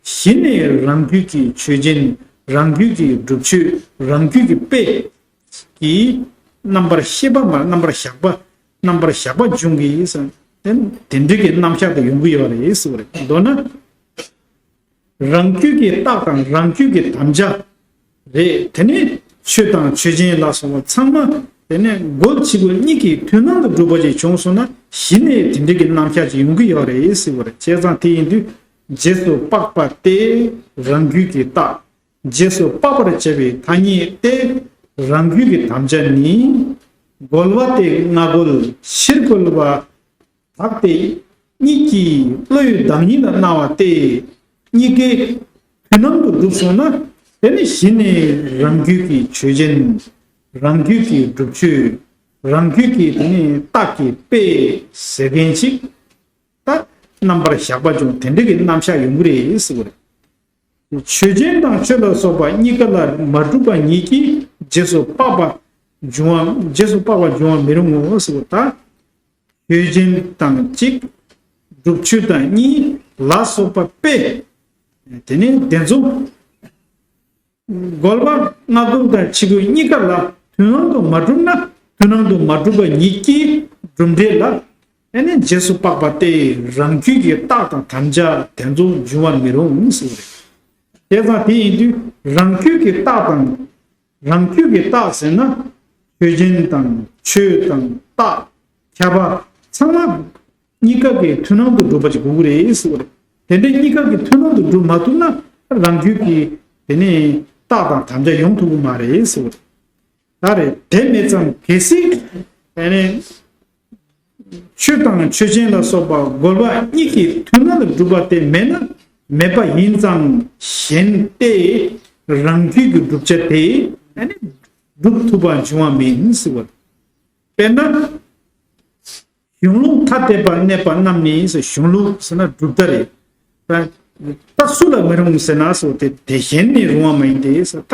གཞི་ནས་རང་རྒྱུད་ཀྱི་ཆོས་ཅན། རང་རྒྱུད་ཀྱི་སྒྲུབ་མཆོད། རང་རྒྱུད་ཀྱི་དཔེ་ཀྱི་རྣམ་པར་ཤེས་པ་མ། རྣམ་པར་བཞག་པ། རྣམ་པར་བཞག་པ་འབྱུང་གི་ཟེར། དེ་དེ་འདྲ་གི་རྣམ་གཞག་དེ་ཡོང་གི་ཡོད་རེད་ཟེར་བ་རེད། མདོར་ན། རང་རྒྱུད་ཀྱི་རྟགས་དང་རང་རྒྱུད་ཀྱི་དམ་བཅའ་རེད། དེ་ནས་ཆོས་དང་ཆོས་ཅན་ལ་སོགས་པ་ཚང་མ། དེ་ནས་རྒོལ་ཕྱི་རྒོལ་གཉིས་ཀྱི་མཐུན་སྣང་དུ་གྲུབ་པ་ཅིག་བྱུང་སོང་ན། གཞི་ནས་དེ་འདྲ་གི་རྣམ་གཞག་ཅིག་ཡོང་གི་ཡོད་རེད་ཟེར་བ་རེད། བྱས་ཙང་དེ་ཡིན་དུས། རྗེས་སུ་དཔག་པ་སྟེ་རང་རྒྱུད་ཀྱི་རྟགས། རྗེས་སུ་དཔག་པར་བྱ་བའི་ཐ་སྙད་དེ་རང་རྒྱུད་ཀྱི་དམ་བཅའ་ནི། རྒོལ་བ་སྟེ་སྔ་རྒོལ་ཕྱིར་རྒོལ་བ་དག་སྟེ་གཉིས་ཀྱིས་བློའི་བདག་ཉིད་ལ་སྨྲ་བ་སྟེ། གཉིས་ཀའི་མཐུན་སྣང་དུ་གྲུབ་སོང་ན། དེ་ནི་གཞི་ནས་རང་རྒྱུད་ཀྱི་ཆོས་ཅན། རང་རྒྱུད་ཀྱི་སྒྲུབ་མཆོད། རང་རྒྱུད་ཀྱི་དེ་ནི་རྟགས་ཀྱི་དཔེ་ཟེར་མཁན་ཅིག་ད་རྣམ་པར་བཞག་པ་བྱུང་། དེ་འདྲ་གི་རྣམ་གཞག་ཡོང་གི་རེད་ཟེར་བ་རེད། ཆོས་ཅན་དང་ཆོས་ལ་སོགས་པ་གཉིས་ཀ་ལ་མ་གྲུབ་པ་ཉིད་ཀྱིས་རྗེས་སུ་དཔག་པ་འབྱུང་བ། རྗེས་སུ་དཔག་པ་འབྱུང་བ་མི་རུང་ངོ་ཟེར་བ་ད། ཆོས་ཅན་དང་གཅིག་སྒྲུབ་མཆོད་དང་གཉིས་ལ་སོགས་པ་དཔེ། དེ་ནས་དེ་ཚོ། རྒོལ་བ་སྔ་རྒོལ་དང་ཕྱི་རྒོལ་གཉིས་ཀ་ལ་མཐུན་སྣང་དུ་མ་གྲུབ་ན། མཐུན་སྣང་དུ་མ་གྲུབ་པ་ཉིད་ཀྱིས་གྲུབ་འབྲས་ལ། ཨ་ནི་རྗེས་སུ་དཔག་པ་སྟེ་རང་རྒྱུད་ཀྱི་རྟགས་དང་དམ་བཅའ་དེ་ཚོ་འབྱུང་བར་མི་རུང་ཟེར་བ་རེད། བྱས་ཙང་དེ་ཡིན་དུས་རང་རྒྱུད་ཀྱི་རྟགས་དང་། རང་རྒྱུད་ཀྱི་རྟགས་ཟེར་ན། ཆོས་ཅན་དང་ཆོས་དང་རྟགས། ཁྱབ་པ་ཚང་མ་གཉིས་ཀ་གི་མཐུན་སྣང་དུ་གྲུབ་པ་ཅིག་དགོས་ཀྱི་རེད་ཟེར་བ་རེད། དེ་འདྲའི་གཉིས་ཀ་གི་མཐུན་སྣང་དུ་གྲུབ་མ་ཐུབ་ན། རང་རྒྱུད་ཀྱི་དེ་ནས་རྟགས་དང་དམ་བཅའ་ཡོང་ཐུབ་ཀྱི་མ་རེད་ཟེར་བ་རེད། ད་རེད། དེ་མེད་ཙང་གལ་སྲིད་དེ་ནས་ཆོས་དང་ཆོས་ཅན་ལ་སོགས་པ་རྒོལ་བ་གཉིས་ཀྱི་མཐུན་སྣང་དུ་གྲུབ་པ་དེ་མེད་ན། མེད་པ་ཡིན་ཙང་གཞན་ཏེ། རང་རྒྱུད་ཀྱི་བསྒྲུབ་བྱ་དེ་ཨ་ནི་སྒྲུབ་ཐུབ་པ་འབྱུང་བ་མིན་ཟེར་བ། དཔེར་ན། གཞུང་ལུགས་ཐ་དད་པར་གནས་པ་རྣམས་ནི་ཟེར། གཞུང་ལུགས་ཟེར་ན་གྲུབ་མཐའ་རེད། ད་སུ་ལ་མི་རུང་ཟེར་ན་ཟེར་དེ་དེ་གཞན་ནི་རུང་བ་མ་ཡིན་ཏེ་ཟེར། ད་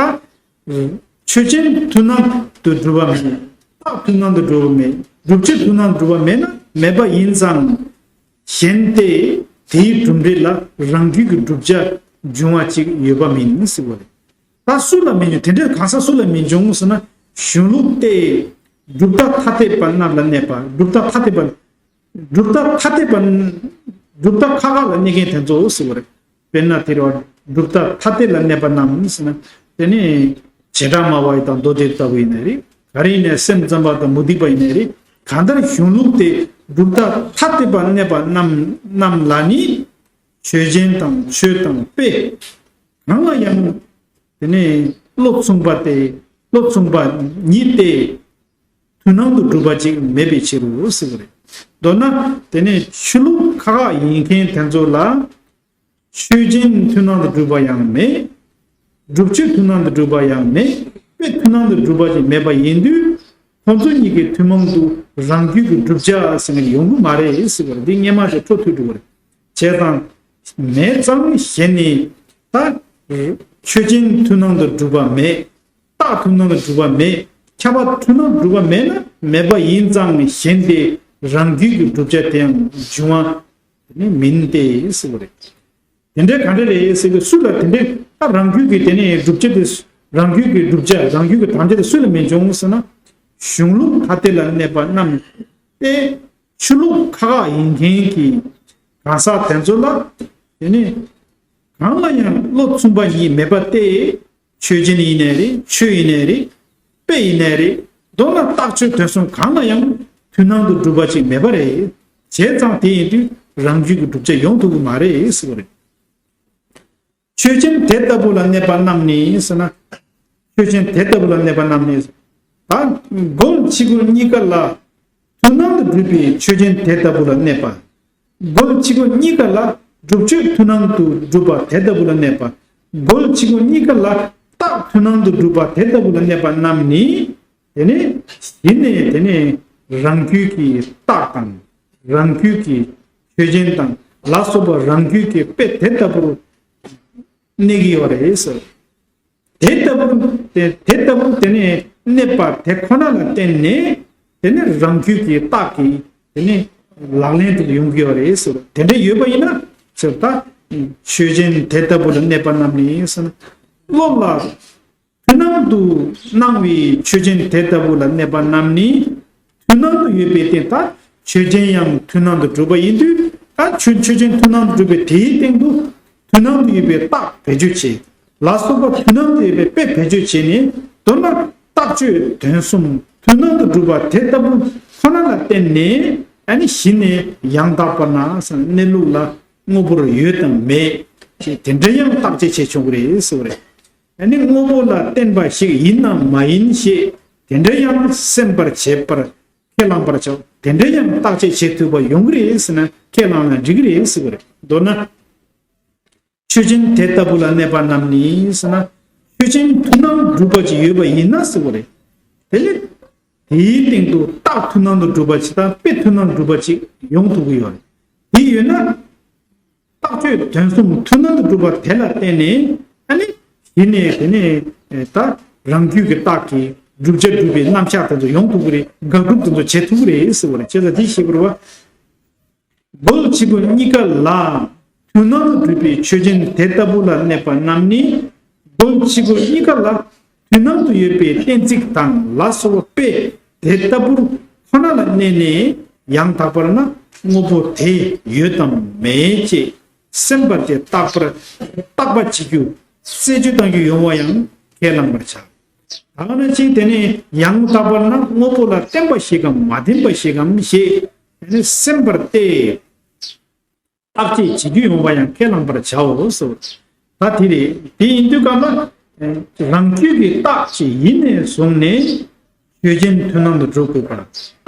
ཆོས་ཅན་མཐུན་སྣང་དུ་གྲུབ་པ་མེད། རྟགས་མཐུན་སྣང་དུ་གྲུབ་པ་མེད། སྒྲུབ་བྱེད་མཐུན་སྣང་དུ་གྲུབ་པ་མེད་ན་མེད་པ་ཡིན་ཙང་། གཞན་ཏེ། དེའི་གྲུབ་འབྲས་ལ་རང་རྒྱུད་ཀྱི་བསྒྲུབ་བྱ་འབྱུང་བ་ཅིག་ཡོད་པ་མིན་ཟེར་བ་རེད། ད་སུ་ལ་མི་འབྱུང་། དེ་འདྲའི་གང་ཟག་སུ་ལ་མི་འབྱུང་ཟེར་ན། གཞུང་ལུགས་ཏེ། གྲུབ་མཐའ་ཐ་དད་པ་རྣམས་ལ་གནས་པ། གྲུབ་མཐའ་ཐ་དད་པ། གྲུབ་མཐའ་ཐ་དད་པ། གྲུབ་མཐའ་ཁ་ཁ་ལ་གནས་མཁན་དེ་ཚོ་ཟེར་བ་རེད། དཔེར་ན་དེ་རུ་གྲུབ་མཐའ་ཐ་དད་ལ་གནས་པ་རྣམས་ཟེར་ན། དེ་ནི་བྱེ་བྲག་སྨྲ་བ་ཡི་དང་མདོ་སྡེ་ལྟ་བུ་ཡིན་ནའི་རེད། ག་རེ་ཡིན་ནའི་སེམས་ཙམ་པ་དང་མུ་སྟེགས་པ་ཡིན་ནའི་རེད། གང་ལྟར་གཞུང་ལུགས་ཏེ་གྲུབ་མཐའ་ཐ་དད་པར་གནས་པ་རྣམས་རྣམས་ལ་ནི། ཆོས་ཅན་དང་ཆོས་དང་དཔེ། གང་ལ་ཡང་། དེ་ནི་བློ་མཚུངས་པ་སྟེ། བློ་མཚུངས་པ་ཉིད་དེ། མཐུན་སྣང་དུ་གྲུབ་པ་ཅིག་མེད་པའི་ཕྱིར་རོ་ཟེར་བ་རེད། མདོར་ན་དེ་ནི་ཆོས་ལུགས་ཁ་ཁ་ཡིན་མཁན་དེ་ཚོ་ལ། ཆོས་ཅན་མཐུན་སྣང་དུ་གྲུབ་པ་ཡང་མེད། སྒྲུབ་མཆོད་མཐུན་སྣང་དུ་གྲུབ་པ་ཡང་མེད། དཔེ་མཐུན་སྣང་དུ་གྲུབ་པ་ཅིག་མེད་པ་ཡིན་དུས། ཁོང་ཚོ་གཉིས་ཀའི་ཐུན་མོང་དུ་རང་རྒྱུད་ཀྱི་བསྒྲུབ་བྱ་ཟེར་མཁན་ཡོང་གི་མ་རེད་ཟེར་བ་རེད། འདི་སྔོན་མ་དེ་འཕྲོ་མཐུད་འགྲོ་བ་རེད། བྱས་ཙང་། མེད་ཙང་གཞན་ནི། ད། ཆོས་ཅན་མཐུན་སྣང་དུ་གྲུབ་པ་མེད། རྟགས་མཐུན་སྣང་དུ་གྲུབ་པ་མེད། ཁྱབ་པ་མཐུན་སྣང་དུ་གྲུབ་པ་མེད་ན་མེད་པ་ཡིན་ཙང་གཞན་ཏེ། རང་རྒྱུད་ཀྱི་བསྒྲུབ་བྱ་དེའང་འབྱུང་བ་ནི་མིན་ཏེ་ཟེར་བ་རེད། དེ་འདྲའི་ག་འདྲ་རེད་ཟེར་གི། སུ་ལ་དེ་འདྲའི་ད་རང་རྒྱུད་ཀྱི་དེ་ནས་བསྒྲུབ་བྱ་དེ། རང་རྒྱུད་ཀྱི་བསྒྲུབ་བྱ་རང་རྒྱུད་ཀྱི་དམ་བཅའ་དེ་སུ་ལ་མི་འབྱུང་ཟེར་ན། གཞུང་ལུགས་ཐ་དད་ལ་གནས་པ་རྣམས་ཏེ། ཆོས་ལུགས་ཁ་ཁ་ཡིན་མཁན་གྱི་གང་ཟག་དེ་ཚོ་ལ། དེ་ནི་གང་ལ་ཡང་བློ་མཚུངས་པ་ཉིད་མེད་པ་སྟེ། ཆོས་ཅན་ཡིན་ནའི་རེད། ཆོས་ཡིན་ནའི་རེད། དཔེ་ཡིན་ནའི་རེད། མདོར་ན་རྟགས་ཆོས་དོན་གསུམ་གང་ལ་ཡང་མཐུན་སྣང་དུ་གྲུབ་པ་ཅིག་མེད་པ་རེད། བྱས་ཙང་དེ་ཡིན་དུས་རང་རྒྱུད་ཀྱི་བསྒྲུབ་བྱ་ཡོང་ཐུབ་ཀྱི་མ་རེད་ཟེར་བ་རེད། ཆོས་ཅན་དེ་ལྟ་བུ་ལ་གནས་པ་རྣམས་ནི་ཟེར་ན། ཆོས་ཅན་དེ་ལྟ་བུ་ལ་གནས་པ་རྣམས་ནི། ད་རྒོལ་ཕྱི་རྒོལ་གཉིས་ཀ་ལ་མཐུན་སྣང་དུ་གྲུབ་པའི་ཆོས་ཅན་དེ་ལྟ་བུ་ལ་གནས་པ། རྒོལ་ཕྱི་རྒོལ་གཉིས་ཀ་ལ་སྒྲུབ་མཆོད་མཐུན་སྣང་དུ་གྲུབ་པ་དེ་ལྟ་བུ་ལ་གནས་པ། རྒོལ་ཕྱི་རྒོལ་གཉིས་ཀ་ལ་རྟགས་མཐུན་སྣང་དུ་གྲུབ་པ་དེ་ལྟ་བུ་ལ་གནས་པ་རྣམས་ནི། དེ་ནི་གཞི་ནས་དེ་ནི་རང་རྒྱུད་ཀྱི་རྟགས་དང་། རང་རྒྱུད་ཀྱི་ཆོས་ཅན་དང་ ལ་སོགས་པ་རང་རྒྱུད་ཀྱི་དཔེ་དེ་ལྟ་བུར་གནས་ཀྱི་ཡོད་རེད་ཟེར། དེ་ལྟ་བུར་དེ་དེ་ལྟ་བུར་དེ་ནས་གནས་པ་དེ་ཁོ་ན་ལ་བརྟེན་ནས་དེ་ནས་རང་རྒྱུད་ཀྱི་རྟགས་ཀྱིས་དེ་ནས་ལག་ལེན་དུ་ཡོང་གི་ཡོད་རེད་ཟེར། དེ་འདྲ་ཡོད་པ་ཡིན་ན་ཟེར། ད་ཆོས་ཅན་དེ་ལྟ་བུ་ལ་གནས་པ་རྣམས་ནི་ཟེར་ན། སློབ་ལ་མཐུན་སྣང་དུ་སྣང་བའི་ཆོས་ཅན་དེ་ལྟ་བུ་ལ་གནས་པ་རྣམས་ནི། མཐུན་སྣང་དུ་ཡོད་པའི་སྟེང་དུ་ཆོས་ཅན་ཡང་མཐུན་སྣང་དུ་གྲུབ་པ་ཡིན་དུས། ད་ཆོས་ཆོས་ཅན་མཐུན་སྣང་དུ་གྲུབ་པའི་དེའི་སྟེང་དུ་མཐུན་སྣང་དུ་ཡོད་པའི་རྟགས་བེད་སྤྱོད་བྱེད། ལ་སོགས་པ་མཐུན་སྣང་དུ་ཡོད་པའི་དཔེ་བེད་སྤྱོད་བྱས་ནས། མདོར་ན་རྟགས་ཆོས་དོན་གསུམ་མཐུན་སྣང་དུ་གྲུབ་པ་དེ་ལྟ་བུ་ཁོ་ན་ལ་བརྟེན་ནས། ཨ་ནི་གཞི་ནས་ཡང་དག་པར་ན་གནས་ལུགས་ལ་དངོས་པོར་ཡོད་དམ་མེད་ཅེས་དེ་འདྲ་ཡང་བརྟག་དཔྱད་བྱས་ཆོག་གི་རེད་ཟེར་བ་རེད། ཨ་ནི་དངོས་པོ་ལ་བརྟེན་པ་ཞིག་ཡིན་ནམ་མ་ཡིན་ཞེས་དེ་འདྲ་ཡང་སེམས་པར་བྱེད་པར་ཁས་བླངས་པར་བྱའོ། དེ་འདྲ་ཡང་བརྟག་དཔྱད་བྱེད་ཐུབ་པ་ཡོང་གི་རེད་ཟེར་ན་ཁས་བླངས་ན་འགྲིག་གི་རེད་ཟེར་བ་རེད། མདོར་ན། ཆོས་ཅན་དེ་ལྟ་བུ་ལ་གནས་པ་རྣམས་ནི་ཟེར་ན། ཆོས་ཅན་མཐུན་སྣང་གྲུབ་པ་ཅིག་ཡོད་པ་ཡིན་ན་ཟེར་བ་རེད། དེ་ནི་དེའི་སྟེང་དུ་རྟགས་མཐུན་སྣང་དུ་གྲུབ་པ་ཅིག་དང་དཔེ་མཐུན་སྣང་དུ་གྲུབ་པ་ཅིག་ཡོང་ཐུབ་ཀྱི་ཡོད་རེད། དེ་ཡོད་ན། རྟགས་ཆོས་དོན་གསུམ་མཐུན་སྣང་དུ་གྲུབ་པ་དེ་ལ་བརྟེན་ནས། ཨ་ནི་གཞི་ནས་དེ་ནས་ད་རང་རྒྱུད་ཀྱི་རྟགས་ཀྱིས་བསྒྲུབ་བྱ་སྒྲུབ་པའི་རྣམ་གཞག་དེ་ཚོ་ཡོང་ཐུབ་ཀྱི་རེད། དགག་སྒྲུབ་དེ་ཚོ་བྱེད་ཐུབ་ཀྱི་རེད་ཟེར་བ་རེད། བྱས་ཙང་དེ་ཤེས་དགོས་རེད་བ། རྒོལ་ཕྱི་རྒོལ་གཉིས་ཀ་ལ་མཐུན་སྣང་དུ་གྲུབ་པའི་ཆོས་ཅན་དེ་ལྟ་བུ་ལ་གནས་པ་རྣམས་ནི། རྒོལ་ཕྱི་རྒོལ་གཉིས་ཀ་ལ་མཐུན་སྣང་དུ་ཡོད་པའི་གཏན་ཚིགས་དང་ལ་སོགས་པའི་དེ་ལྟ་བུར་ཁོ་ན་ལ་གནས་ནས་ཡང་དག་པར་ན་དངོས་པོ་དེ་ཡོད་དམ་མེད་ཅེས་སེམས་པ་དེ་བརྟག་པར་བརྟག་པ་བྱེད་རྒྱུ། རྩད་གཅོད་གཏང་རྒྱུ་ཡོང་བ་ཡང་ཁས་བླངས་པར་བྱ། ད་ག་ནང་བཞིན་དེ་ནས་ཡང་དག་པར་ན་དངོས་པོ་ལ་བརྟེན་པ་ཞིག་གམ་མ་བརྟེན་པ་ཞིག་གམ་ཞེས་དེ་ནས་སེམས་པར་བལྟས། བརྟག་དཔྱད་བྱེད་རྒྱུ་ཡོང་བ་ཡང་ཁས་བླངས་པར་བྱའོ་ཟེར། ད་དེ་རེད། དེ་ཡིན་དུས་སྐབས་ལ། རང་རྒྱུད་ཀྱི་རྟགས་ཅིག་ཡིན་ནས་བཟུང་ནས། ཆོས་ཅན་མཐུན་སྣང་དུ་འགྲོ་དགོས་པ། རྟགས་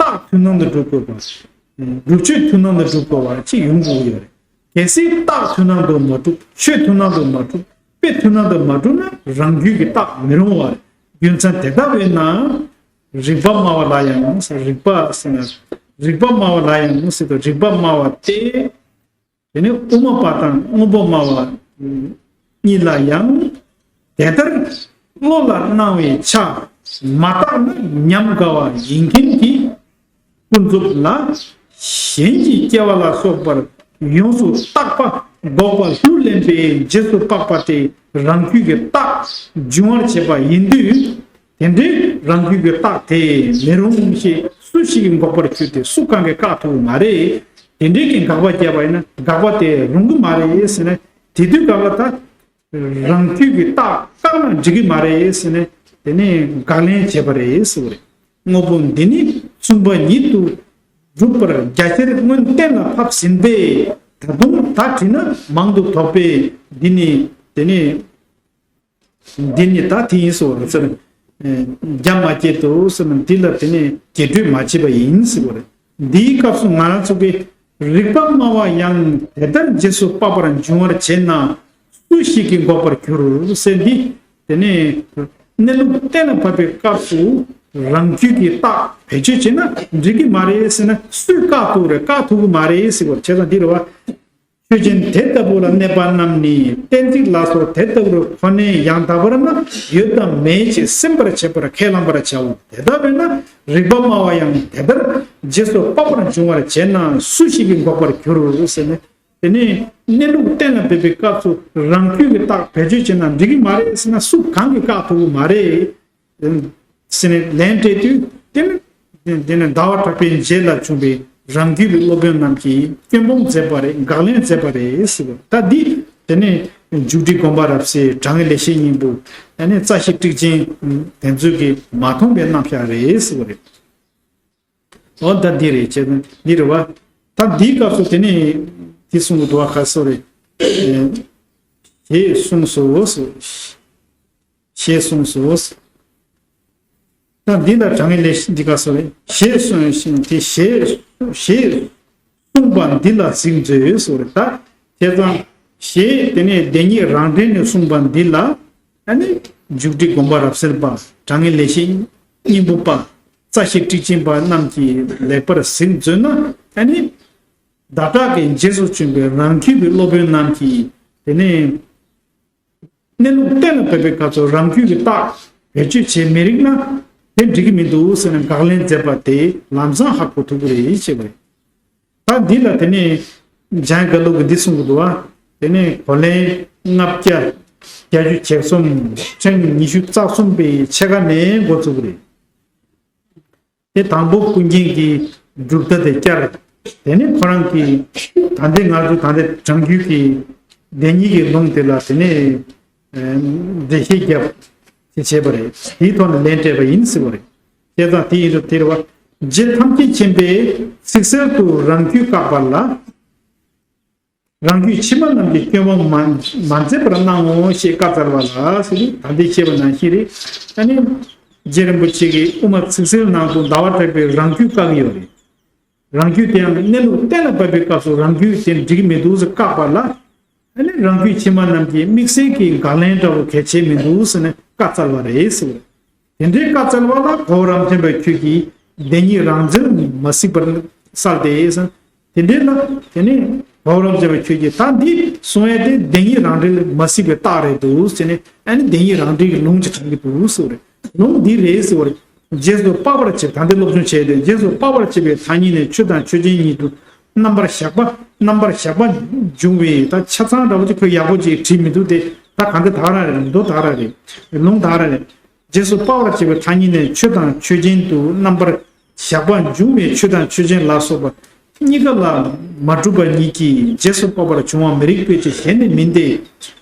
མཐུན་སྣང་དུ་འགྲོ་དགོས་པ། སྒྲུབ་ཆོས་མཐུན་སྣང་དུ་འགྲོ་དགོས་པ་ཅིག་ཡོང་དགོས་ཀྱི་ཡོད་རེད། གལ་སྲིད་རྟགས་མཐུན་སྣང་དུ་མ་གྲུབ། ཆོས་མཐུན་སྣང་དུ་མ་གྲུབ། དཔེ་མཐུན་སྣང་དུ་མ་གྲུབ་ན་རང་རྒྱུད་ཀྱི་རྟགས་མི་རུང་བ་རེད། རྒྱུ་མཚན་དེ་ལྟ་བས་ན། རིགས་པ་སྨྲ་བ་ལ་ཡང་། རིགས་པ་ཟེར་ན། རིགས་པ་སྨྲ་བ་ལ་ཡང་ཟེར་དུས་རིགས་པ་སྨྲ་བ་སྟེ། དེ་ནི་དབུ་མ་པ་དང་དངོས་པོ་སྨྲ་བ་གཉིས་ལ་ཡང་། དེ་ལྟར་བློ་ལ་སྣང་བའི་ཆ་མ་བརྟགས་ན་ཉམས་དགའ་བ་ཡིན་མཁན་གྱི་ཀུན་རྫོབ་ལ་གཞན་གྱི་སྐྱེ་བ་ལ་སོགས་པར་ཡོངས་སུ་བརྟགས་པ་འགོག་པ་ལྷུར་ལེན་པའི་རྗེས་སུ་དཔག་པ་དེ་རང་རྒྱུད་ཀྱི་རྟགས་འབྱུང་བར་བྱེད་པ་ཡིན་དུས། དེ་འདྲའི་རང་རྒྱུད་ཀྱི་རྟགས་དེ་མི་རུང་ཞེས་སུ་ཞིག་གིས་འགོག་པར་གྱུར་ཏེ་སུ་གང་གིས་བཀག་ཐུབ་མ་རེད། དེ་འདྲའི་གི་དགག་པ་བརྒྱབ་པ་ཡིན་ན་དགག་པ་དེ་རུང་གི་མ་རེད་ཟེར་ནས། དེ་དུས་སྐབས་ལ་ད་རང་རྒྱུད་ཀྱི་རྟགས་བཀག་ན་འགྲིག་གི་མ་རེད་ཟེར་ནས། དེ་ནས་དགག་ལན་བྱས་པ་རེད་ཟེར་བ་རེད། དངོས་པོ་འདི་ནི་མཚུངས་པ་ཉིད་དུ་གྲུབ་པར་རྒྱ་ཆེར་སྔོན་གཏན་ལ་ཕབ་ཟིན་པས། ད་དུང་ད་བྲིས་ན་མང་དུ་དོགས་པས། འདི་ནི་དེ་ནས། འདི་ནི་ད་དེ་ཡིན་ཟེར་བ་རེད་ཟེར། རྒྱ་མ་སྐྱེད་དོ་ཟེར་ན་འདི་ལ་དེ་ནས་རྒྱས་སྤྲོས་མ་བྱས་པ་ཡིན་ཟེར་བ་རེད། འདིའི་སྐབས་སུ་ང་རང་ཚོ་གིས་རིགས་པ་སྨྲ་བ་ཡང་དེ་ལྟར་རྗེས་སུ་དཔག་པར་འབྱུང་བར་བྱེད་ན་སུ་ཞིག་གིས་འགོག་པར་འགྱུར་ཟེར། འདི་དེ་ནས་གནས་ལུགས་གཏན་ལ་ཕབ་པའི་སྐབས་སུ་རང་རྒྱུད་ཀྱི་རྟགས་བེད་སྤྱོད་བྱས་ན་འགྲིག་གི་མ་རེད་ཟེར་ན་སུས་བཀག་ཐུབ་རེད། བཀག་ཐུབ་གི་མ་རེད་ཟེར་བ་རེད། བྱས་ཙང་འདི་རེད་བ། ཆོས་ཅན་དེ་ལྟ་བུ་ལ་གནས་པ་རྣམས་ནི་གཏན་ཚིགས་ལ་སོགས་དེ་ལྟ་བུར་ཁོ་ནའི་ཡང་དག་པར་ན་ཡོད་དམ་མེད་ཅེས་སེམས་པར་བྱེད་པར་ཁས་བླངས་པར་བྱའོ། དེ་ལྟ་བས་ན་རིགས་པ་སྨྲ་བ་ཡང་དེ་ལྟར་རྗེས་སུ་དཔག་པར་འབྱུང་བར་བྱེད་ན་སུ་ཞིག་གིས་འགོག་པར་འགྱུར་ཟེར་ནས། དེ་ནས་གནས་ལུགས་གཏན་ལ་འབེབས་པའི་སྐབས་སུ་རང་རྒྱུད་ཀྱི་རྟགས་བེད་སྤྱོད་བྱས་ན་འགྲིག་གི་མ་རེད་ཟེར་ན་སུ་གང་གིས་བཀག་ཐུབ་ཀྱི་མ་རེད། ཟེར་ནས་ལན་སྤྲད་དུས་དེ་ནི་དེ་ནི་ཟླ་བ་གྲགས་པའི་རྗེས་ལ་བྱུང་བའི་རང་རྒྱུད་ཀྱི་སློབ་དཔོན་རྣམས་ཀྱིས་སྐྱོན་སྤོང་མཛད་པ་རེད། དགག་ལན་མཛད་པ་རེད་ཟེར་བ། ད་འདི་དེ་ནི་མཇུག་སྒྲིལ་དགོངས་པ་རབ་གསལ། དྲང་ངེས་ལེགས་བཤད་སྙིང་པོ། ཨ་ནི་རྩ་ཤེ་ཊཱིཀ་ཆེན་དེ་ཚོས་ཀྱིས་མ་མཐོང་པའི་རྣམ་གཞག་རེད་ཟེར་བ་རེད། འོ་ད་འདི་རེད་བྱས་ན་འདི་རེད་བ། ད་འདིའི་སྐབས་སུ་དེ་ནི་དེ་གསུང་གི་འདུག་བ། ཁ་སོ་རེད། ཞེས་གསུངས་སོ། ཞེས་གསུངས་སོ། ད་འདི་ལ་དྲང་ངེས་ལེགས་འདི་ག་སོ་རེད། ཞེས་གསུངས་ཤིང་དེ་ཞེས་ཞེས་གསུངས་པ་འདི་ལ་གཟིགས་མཛོད་སོ་རེད། ད་བྱས་ཙང་ཞེས་དེ་ནས་བདེན་གཉིས་རང་འགྲེལ་ནས་གསུངས་པ་འདི་ལ་ཨ་ནི་མཇུག་སྒྲིལ་དགོངས་པ་རབ་གསལ་པ། དྲང་ངེས་ལེགས་བཤད་སྙིང་པོ་པ། རྩ་ཤེ་ཊཱིཀ་ཆེན་པ་རྣམས་ཀྱིས་ལེགས་པར་གཟིགས་མཛོད་ན་ཨ་ནི། ཟླ་གྲགས་ཀྱི་རྗེས་སུ་བྱོན་པའི་རང་རྒྱུད་པའི་སློབ་དཔོན་རྣམས་ཀྱིས་དེ་ནས་གནས་ལུགས་གཏན་ལ་ཕབ་པའི་སྐབས་སུ་རང་རྒྱུད་ཀྱི་རྟགས་བེད་སྤྱོད་བྱེད་མི་རིགས་ན་དེ་འགྲིག་གི་མི་འདུག་ཟེར་ནས་དགག་ལན་མཛད་པ་དེ་ལམ་སང་ཧ་གོ་ཐུབ་ཀྱི་རེད་ཅེས་པ་རེད། ད་འདི་ལ་དེ་ནས་འཇམ་དབྱངས་བཀའ་བློན་གྱིས་འདི་གསུང་གི་འདུག་བ། དེ་ནས་གོ་ལན་ལྔ་བརྒྱ་བརྒྱད་ཅུ་གྱ་གསུམ་ཕྲེང་ཉི་ཤུ་རྩ་གསུམ་པའི་ཕྱེད་ཀ་ནས་འགོ་བཙུགས་ཀྱི་རེད། དེ་དང་པོ་ཀུན་མཁྱེན་གྱིས་གྲུབ་མཐའ་དེ་བསྐྱར། དེ་ནས་ཁོ་རང་གིས་ད་ལྟའི་ང་ཚོ་ད་ལྟའི་རང་རྒྱུད་ཀྱི་བདེན་གཉིས་ཀྱི་ལུང་དེ་ལ་དེ་ནས་འགྲེལ་བཤད་བརྒྱབ་ཅེས་བྱས་པ་རེད། དེའི་ཐོག་ནས་ལན་སྤྲད་པ་ཡིན་ཟེར་བ་རེད། བྱས་ཙང་དེ་ཡིན་དུས་དེ་རེད་བ། རྗེ་ཐམས་ཅད་མཁྱེན་པས་ཚིག་གསལ་དུ་རང་རྒྱུད་བཀག་པ་ལ། རང་རྒྱུད་ཕྱི་མ་རྣམས་ཀྱི་སྐྱོན་སྤོང་མ་མ་མཛད་པར་གནང་ངོ་ཞེས་བཀའ་སྩལ་བ་ལ་ཟེར་ནས་ད་ལྟའི་བཤད་པ་ནང་བཞིན་རེད། ཨ་ནི་རྗེ་རིན་པོ་ཆེ་གིས་དབུ་མ་ཚིག་གསལ་ནང་དུ་ཟླ་བ་གྲགས་པའི་རང་རྒྱུད་བཀག་གི་ཡོད་རེད། རང་རྒྱུད་དེ་ཡང་གནས་ལུགས་གཏན་ལ་ཕབ་པའི་སྐབས་སུ་རང་རྒྱུད་དེ་འགྲིག་མི་འདུག་ཟེར་བཀག་པ་ལ། ཨ་ནི་རང་རྒྱུད་ཕྱི་མ་རྣམས་ཀྱིས་དམིགས་བསལ་གྱི་དགག་ལན་འདྲ་བོ་གལ་ཆེ་མི་འདུག་ཟེར་ནས་བཀའ་སྩལ་བ་རེད་ཟེར། དེ་འདྲའི་བཀའ་སྩལ་བ་ལ་གོ་བོ་རམ་ཆེན་པ་ཁྱོད་ཀྱིས་བདེན་གཉིས་རང་འགྲེལ་མ་གཟིགས་པར་གསལ་ཏེ་ཟེར། དེ་འདྲའི་ལ་དེ་ནི་གོ་བོ་རམ་ཆེན་པ་ཁྱོད་ཀྱིས་ད་འདི་གསུང་ཡས་དེ་བདེན་གཉིས་རང་འགྲེལ་མ་གཟིགས་པའི་རྟགས་རེད་འདུག་ཟེར་ནས། ཨ་ནི་བདེན་གཉིས་རང་འགྲེལ་གྱི་ལུང་ཅིག་དྲངས་ཀྱི་འདུག་ཟེར་བ་རེད། ལུང་འདི་རེད་ཟེར་བ་རེད། རྗེས་སུ་དཔག་པར་བྱེད། ད་འདི་སློབ་སྦྱོང་བྱས་ཏེ་རྗེས་སུ་དཔག་པར་བྱེད་པའི་མཐའ་གཉིས་ནས་ཆོས་དང་ཆོས་ཅན་ཉིད་དུ་རྣམ་པར་གཞག་པ། རྣམ་པར་གཞག་པ་འབྱུང་བའི་ད་ཆ་ཚང་འདྲ་བོ་ཅིག་ཁོས་ཡག་པོ་ཅིག་བྲིས་མི་འདུག་སྟེ། ད་གང་གི་དག་ར་རེད། མདོ་དག་ར་རེད། ལུང་དག་ར་རེད། རྗེས་སུ་དཔག་པར་བྱེད་པའི་མཐའ་གཉིས་ནས་ཆོས་དང་ཆོས་ཅན་དུ་རྣམ་པར་གཞག་པ་འབྱུང་བའི་ཆོས་དང་ཆོས་ཅན་ལ་སོགས་པ་གཉིས་ཀ་ལ་མ་གྲུབ་པ་ཉིད་ཀྱིས་རྗེས་སུ་དཔག་པར་འབྱུང་བ་མི་རིགས་པའི་ཕྱིར་གཞན་ནི་མིན་ཏེ།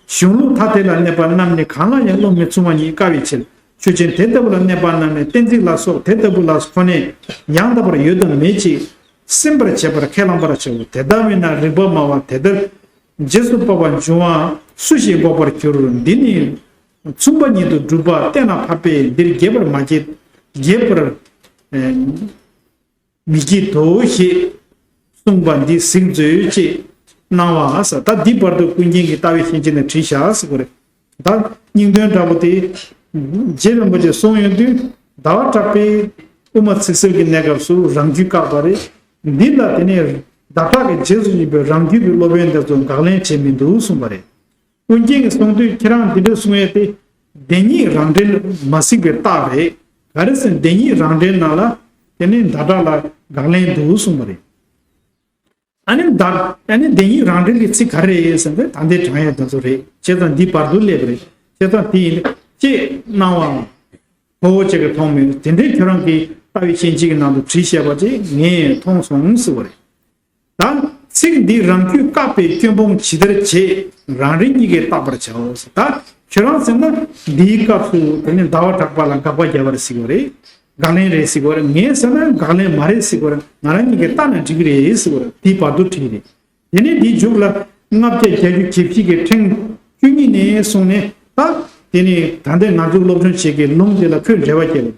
གཞུང་ལུགས་ཐ་དད་ལ་གནས་པ་རྣམས་ནི་གང་ལ་ཡང་བློ་མི་ཚུགས་པ་ཉིད་དཀའ་བའི་ཕྱིར། ཆོས་ཅན་དེ་ལྟ་བུ་ལ་གནས་པ་རྣམས་ནི་གཏན་ཚིགས་ལ་སོགས་དེ་ལྟ་བུ་ལ་ཁོ་ནས་ཡང་དག་པར་ཡོད་དམ་མེད་ཅེས་སེམས་པར་བྱེད་པར་ཁས་བླང་པར་བྱའོ། དེ་ལྟ་མིན་ན་རིགས་པ་སྨྲ་བ་དེ་ལྟར་རྗེས་སུ་དཔག་པ་འབྱུང་བ་སུ་ཞིག་འགོག་པར་འགྱུར། འདི་ནི་མཚུངས་པ་ཉིད་དུ་སྒྲུབ་པ་གཏན་ལ་ཕབ་པས་འདིར་རྒྱས་པར་མ་བྱེད། རྒྱས་པར་མི་བགྱིད་དོ་ཞེས་གསུངས་པ་འདི་གཟིགས་མཛོད་ཅེས་གནང་བ་ཟེར། ད་འདི་བར་དུ་ཀུན་མཁྱེན་གྱིས་ལྟ་བའི་ཤན་འབྱེད་ནས་བྲིས་བཞག་ཟེར་བ་རེད། ད་སྙིང་དོན་འདྲ་པོ་དེ་རྗེ་རིན་པོ་ཆེ་གསུངས་ཡོང་དུས་ཟླ་བ་གྲགས་པས་དབུ་མ་ཚིག་གསལ་གྱི་གནས་སྐབས་སུ་རང་རྒྱུད་བཀག་པ་རེད། འདི་ལ་དེ་ནས་ཟླ་གྲགས་ཀྱི་རྗེས་སུ་སྙེགས་པའི་རང་རྒྱུད་ཀྱི་སློབ་དཔོན་དེ་ཚོ་དགག་ལན་བྱེད་མི་འདུག་གསུངས་པ་རེད། ཀུན་མཁྱེན་གྱིས་གསུངས་དུས་ཁྱེད་རང་འདི་འདྲ་གསུང་ཡས་དེ་བདེན་གཉིས་རང་འགྲེལ་མ་གཟིགས་པའི་རྟགས་རེད། ག་རེ་ཟེར་ན་བདེན་གཉིས་རང་འགྲེལ་ནང་ལ་དེ་ནས་ཟླ་གྲགས་ལ་དགག་ལན་འདུག་གསུངས་པ་རེད། ཨ་ནི་ད་ཨ་ནི་བདེན་གཉིས་རང་འགྲེལ་གྱི་ཚིག་ག་རེ་རེད་ཟེར་ན་ད་འདི་དྲང་ཡས་དེ་ཚོ་རེད། བྱས་ཙང་འདི་བར་དུ་སླེབས་པ་རེད། བྱས་ཙང་དེ་ཡིན་ཅེས་གནང་བའམ། ཁོ་བོ་ཅིག་གིས་མཐོང་མོད། དེ་འདྲའི་ཁྱོད་རང་གིས་ལྟ་བའི་ཤན་འབྱེད་ཀྱི་ནང་དུ་བྲིས་བཞག་པ་ཅིག་ངས་མཐོང་སོང་ཟེར་བ་རེད། ད་ཚིག་འདིས་རང་རྒྱུད་བཀག་པའི་སྐྱོན་སྤོང་ཇི་ལྟར་བྱེད། རང་རིག་གཉིས་ཀས་བརྟག་པར་བྱའོ་ཟེར། ད་ཁྱོད་རང་ཟེར་ན་འདིའི་སྐབས་སུ་དེ་ནི་ཟླ་བ་གྲགས་པ་ལ་དགག་པ་རྒྱག་པ་རེད་ཟེར་གྱི་རེད། དགག་ལན་རེད་ཟེར་གྱི་རེད། ངས་ཟེར་ན་དགག་ལན་མ་རེད་ཟེར་གྱི་རེད། ང་རང་གཉིས་ཀས་བལྟས་ན་འགྲིག་གི་རེད་ཟེར་གྱི་རེད། དེའི་བར་དུ་བྲིས་རེད། དེ་ནས་འདིའི་མཇུག་ལ་ལྔ་བརྒྱ་བརྒྱད་ཅུ་གྱ་བཞི་གི་ཕྲེང་བཅུ་གཉིས་ནས་བཟུང་ནས་ད་དེ་ནས་ད་ལྟའི་ང་ཚོ་སློབ་སྦྱོང་བྱེད་ཀྱི་ལུང་དེ་ལ་ཁོས་འགྲེལ་པ་བརྒྱབ།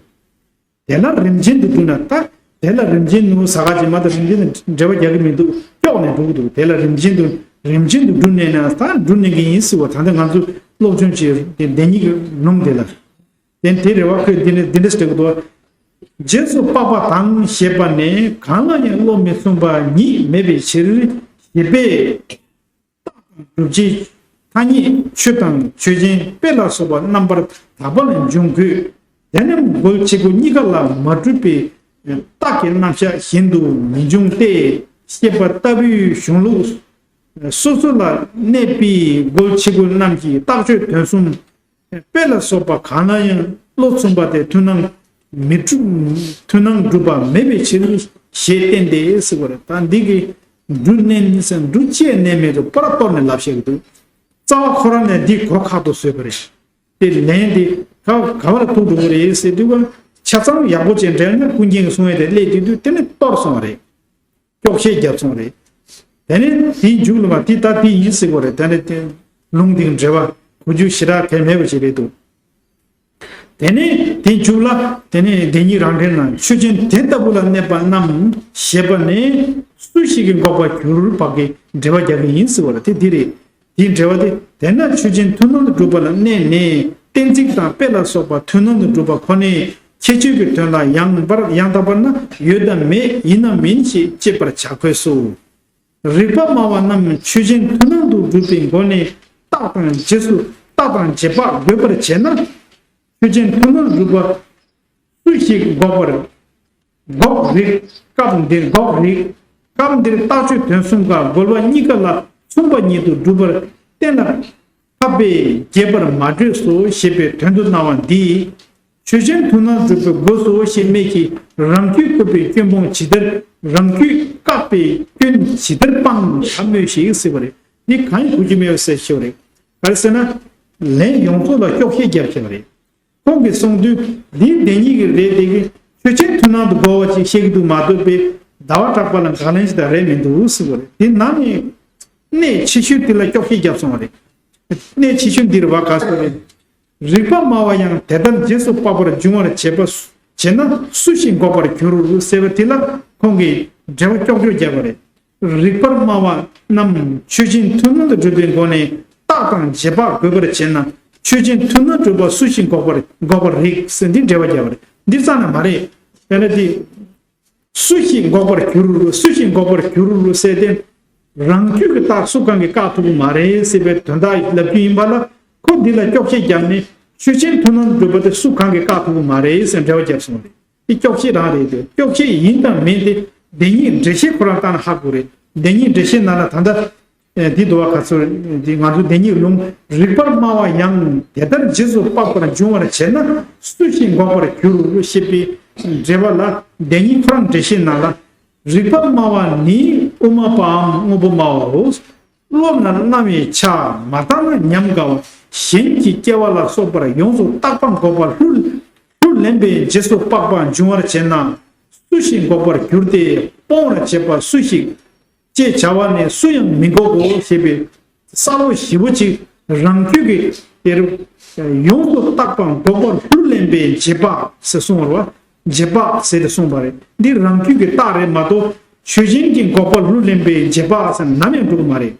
དེ་ལ་རིམ་ཅན་དུ་བསྒྲུབས་ན། ད་དེ་ལ་རིམ་ཅན་ནུ་ཟ་ག་ཅིག་མ་གཏོགས་རིམ་ཅན་དུ་འགྲེལ་པ་རྒྱག་གི་མི་འདུག་ཀྱོག་ནས་འགྲོ་གི་འདུག་དེ་ལ་རིམ་ཅན་དུ་རིམ་ཅན་དུ་བསྒྲུབས་ནས་ན་ད་བསྒྲུབས་ནས་གི་ཡིན་ཟེར་བ། ད་ལྟ་ང་ཚོ་སློབ་སྦྱོང་བྱེད་དེ་བདེན་གཉིས་ཀྱི་ལུང་དེ་ལ། དེ་དེ་རེ་བ་ཁོས་འདི་འདྲ་འདི་འདྲ་ཞིག་འདུག་རྗེས་སུ་དཔག་པ་དང་ཞེས་པ་ནས་གང་ལ་ཡང་བློ་མི་ཚུགས་པ་ཉིད་མེད་པའི་ཕྱིར་ཞེས་པས། སྒྲུབ་བྱེད་ཐ་སྙད་ཆོས་དང་ཆོས་ཅན་དཔེ་ལ་སོགས་པ་རྣམ་པར་དག་པ་ལ་འབྱུང་དགོས། དེ་རྣམས་རྒོལ་ཕྱི་རྒོལ་གཉིས་ཀ་ལ་མ་གྲུབ་པའི་རྟགས་ཀྱི་རྣམ་གཞག་གཞན་དུ་མི་འབྱུང་སྟེ། ཞེས་པ་ལྟ་བུའི་གཞུང་ལུགས་སོ་སོ་ལ་གནས་པའི་རྒོལ་ཕྱི་རྒོལ་རྣམས་ཀྱི་རྟགས་ཆོས་དོན་གསུམ། དཔེ་ལ་སོགས་པ་གང་ལ་ཡང་བློ་མཚུངས་པ་དེ་མཐུན་སྣང་མི་གྲུབ། མཐུན་སྣང་གྲུབ་པ་མེད་པའི་ཕྱིར་ཞེས་བསྟན་ཏེ་ཟེར་བ་རེད། ད་འདི་གི་འབྲུ་བསྣན་ཟེར་འབྲུ་ཅི་ཡང་བསྣན་མེད་དུ་པར་གཏོར་ནས་ལབ་བཤད་ཀྱི་འདུག་རྩ་བ་ཁོ་རང་ནས་འདི་གོ་ཁག་ཏུ་བཟོས་པ་རེད། དེ་ལན་དེ་ག་ག་བ་ལ་ཐུག་འགྲོ་གི་རེད་ཟེར་དུས་ཀ་ཆ་ཚང་ཡག་པོ་ཅིག་འགྲེལ་ན་ཀུན་མཁྱེན་གྱི་གསུང་ཡས་དེ་སླེབས་དུས་དུས་དེ་ནི་གཏོར་སོང་བ་རེད། སྐྱོག་བཤད་བརྒྱབ་སོང་རེད། དེ་ནས་དེའི་མཇུག་ལ་མ་དེ་ལྟ་དེ་ཡིན་ཟེར་གོ་རེད། དེ་ནས་དེ་ལུང་འདིའི་འགྲེལ་པ་གོ་རྒྱུ་ཞེ་དྲག་གལ་མེད་པ་ཞིག་རེད་འདུག་དེ་ནས་དེའི་མཇུག་ལ་དེ་ནས་བདེན་གཉིས་རང་འགྲེལ་ནང་ཆོས་ཅན་དེ་ལྟ་བུ་ལ་གནས་པ་རྣམས་ཞེས་པ་ནས་སུ་ཞིག་གིས་འགོག་པར་འགྱུར་བ་གི་འགྲེལ་པ་རྒྱག་གི་ཡིན་ཟེར་བ་རེད། དེ་འདི་རེད། དེའི་འགྲེལ་པ་དེ། དེས་ན་ཆོས་ཅན་མཐུན་སྣང་དུ་གྲུབ་པ་ལ་གནས་ནས་གཏན་ཚིགས་དང་དཔེ་ལ་སོགས་པ་མཐུན་སྣང་དུ་གྲུབ་པ་ཁོ་ནའི་ཁྱད་ཆོས་ཀྱི་དོན་ལ་ཡང་བར་ཡང་དག་པར་ན་ཡོད་དམ་མེད་ཡིན་ནམ་མིན་ཞེས་དཔྱད་པར་བྱ་དགོས་སོ། རིག་པ་སྨྲ་བ་རྣམས་ཆོས་ཅན་མཐུན་སྣང་དུ་གྲུབ་པའི་སྒོ་ནས་རྟག་དང་རྗེས་སུ་རྟག་དང་རྗེས་དཔག་དགོད་པར་བྱས་ན། ཆོས་ཅན་མཐུན་སྣང་གྲུབ་པ་སུ་ཞིག་འགོག་པར་འགོག་རིགས། སྐབས་འདིར་འགོག་རིགས། སྐབས་འདིར་རྟགས་ཆོས་དོན་གསུམ་ཀ་རྒོལ་བ་གཉིས་ཀ་ལ་མཚུངས་པ་ཉིད་དུ་སྒྲུབ་པར་གཏན་ལ་ཕབ་པས་རྒྱས་པར་མ་འགྲོས་སོ་ཞེས་པའི་དོན་དུ་སྣང་བ་འདིས། ཆོས་ཅན་མཐུན་སྣང་གྲུབ་པའི་སྒོ་སོ་ཞེས་སྨྲས་ཀྱི། རང་རྒྱུད་བཀོད་པའི་སྐྱོན་སྤོང་ཇི་ལྟར། རང་རྒྱུད་བཀག་པའི་སྐྱོན་ཇི་ལྟར་སྤང་ད་སྨྲོས་ཤིག་ཟེར་བ་རེད། འདི་གང་ཡིན་གོ་རྒྱུ་མེད་པ་ཟེར་ཞེས་པ་རེད། ག་རེ་ཟེར་ན། ལན་ཡོངས་རྫོགས་ལ་སྐྱོག་བཤད་བརྒྱབ་བྱས་པ་རེད། ཁོང་གིས་གསུངས་དུས་འདིའི་བདེན་གཉིས་ཀྱི་རེད་དེ་གི། ཆོས་ཅན་མཐུན་སྣང་དུ་རྒོལ་བ་ཅིག་བཤད་ཀྱི་འདུག་མ་གཏོགས་པའི་ཟླ་བ་གྲགས་པ་ལ་དགག་ལན་ཞིག་དང་རེད་མི་འདུག་ཟེར་བ་རེད། དེ་ནང་ནས་གནད་ཆེ་ཤོས་དེ་ལ་སྐྱོག་བཤད་བརྒྱབ་སོང་བ་རེད། གནད་ཆེ་ཤོས་འདིར་བ་ག་ཟེར་རེད། རིག་པ་སྨྲ་བ་ཡང་དེ་ལྟར་རྗེས་སུ་དཔག་པར་འབྱུང་བར་བྱེད་པ་བྱེད་ན་སུ་ཞིག་འགོག་པར་འགྱུར་ཟེར་བ་དེ་ལ་ཁོང་གིས་འགྲེལ་པ་ཀྱོག་ཀྱོག་བརྒྱབ་པ་རེད། རིག་པར་སྨྲ་བ་རྣམས་ཆོས་ཅན་མཐུན་སྣང་དུ་གྲུབ་པའི་སྒོ་ནས་རྟག་དང་རྗེས་དཔག་དགོད་པར་བྱེད་ན་ཆོས་ཅན་མཐུན་སྣང་གྲུབ་པ་སུ་ཞིག་འགོག་པར་འགོག་པར་རིགས་ཟེར་འདི་འགྲེལ་པ་བརྒྱབ་པ་རེད། འདི་རྩ་ནས་མ་རེད། དཔེར་ན་འདི། སུ་ཞིག་འགོག་པར་འགྱུར། སུ་ཞིག་འགོག་པར་འགྱུར་ཟེར་ཏེ། རང་རྒྱུད་ཀྱི་རྟགས་སུ་གང་གིས་བཀག་ཐུབ་ཀྱི་མ་རེད་ཟེར་བའི་དོན་དག་ལབ་རྒྱུ་ཡིན་པ་ལ། ཁོ་འདི་ལ་སྐྱོག་བཤད་བརྒྱབ་ནས་ཆོས་ཅན་མཐུན་སྣང་གྲུབ་པ་དེ་སུ་གང་གིས་བཀག་ཐུབ་ཀྱི་མ་རེད་ཟེར་འགྲེལ་པ་བརྒྱབ་སོང་རེད། དེ་སྐྱོག་བཤད་རང་རེད་དེ། སྐྱོག་བཤད་ཡིན་དང་མིན་དེ་བདེན་གཉིས་འགྲེལ་བཤད་ཁོ་རང་བཏང་ན་ཧ་གོ་རེད། བདེན་གཉིས་འགྲེལ་བཤད་ནང་ལ་ད་ལྟ། འདི་འདུལ་བ་ག་ཚོད་འདི་ང་ཚོ་བདེན་གཉིས་ལུང་རིག་པར་སྨྲ་བ་ཡང་དེ་ལྟར་རྗེས་སུ་དཔག་པར་འབྱུང་བར་བྱེད་ན་སུ་ཞིག་འགོག་པར་འགྱུར་ཞེས་པའི་འགྲེལ་པ་ལ་བདེན་གཉིས་ཁོ་རང་འགྲེལ་བཤད་ནང་ལ། རིག་པར་སྨྲ་བ་ནི་དབུ་མ་པའམ་དངོས་པོ་སྨྲ་བའོ། བློ་ན་རྣམ་གཡེང་ཆགས་མ་བཏང་ན་ཉམས་དགའ་བ། གཞན་གྱི་སྐྱེ་བ་ལ་སོགས་པར་ཡོངས་སུ་རྟག་པ་འགོག་པ་ལྷུར་ལྷུར་ལེན་པས་རྗེས་སུ་དཔག་པ་འབྱུང་བར་བྱེད་ན་སུ་ཞིག་འགོག་པར་འགྱུར་ཏེ་སྤོང་བར་བྱེད་པ་སུ་ཞིག་ཅེས་བྱ་བ་ནི་སུ་ཡང་མི་འགོག་གོ་ཞེས་པའི་ས་བློ་ཞིབ་པོ་ཅིག་རང་རྒྱུད་ཀྱི་དེར་ཡོངས་སུ་བརྟག་པ་འགོག་པ་ལྷུར་ལེན་པའི་རྗེས་དཔག་ཟེར་གསུངས་པ་རེད་བ། རྗེས་དཔག་ཟེར་ཏེ་གསུངས་པ་རེད། འདི་རང་རྒྱུད་ཀྱི་རྟགས་རེད་མ་གཏོགས་ཆོས་ཅན་གྱི་འགོག་པ་ལྷུར་ལེན་པའི་རྗེས་དཔག་ཟེར་ནམ་ཡང་འགྲོ་གི་མ་རེད།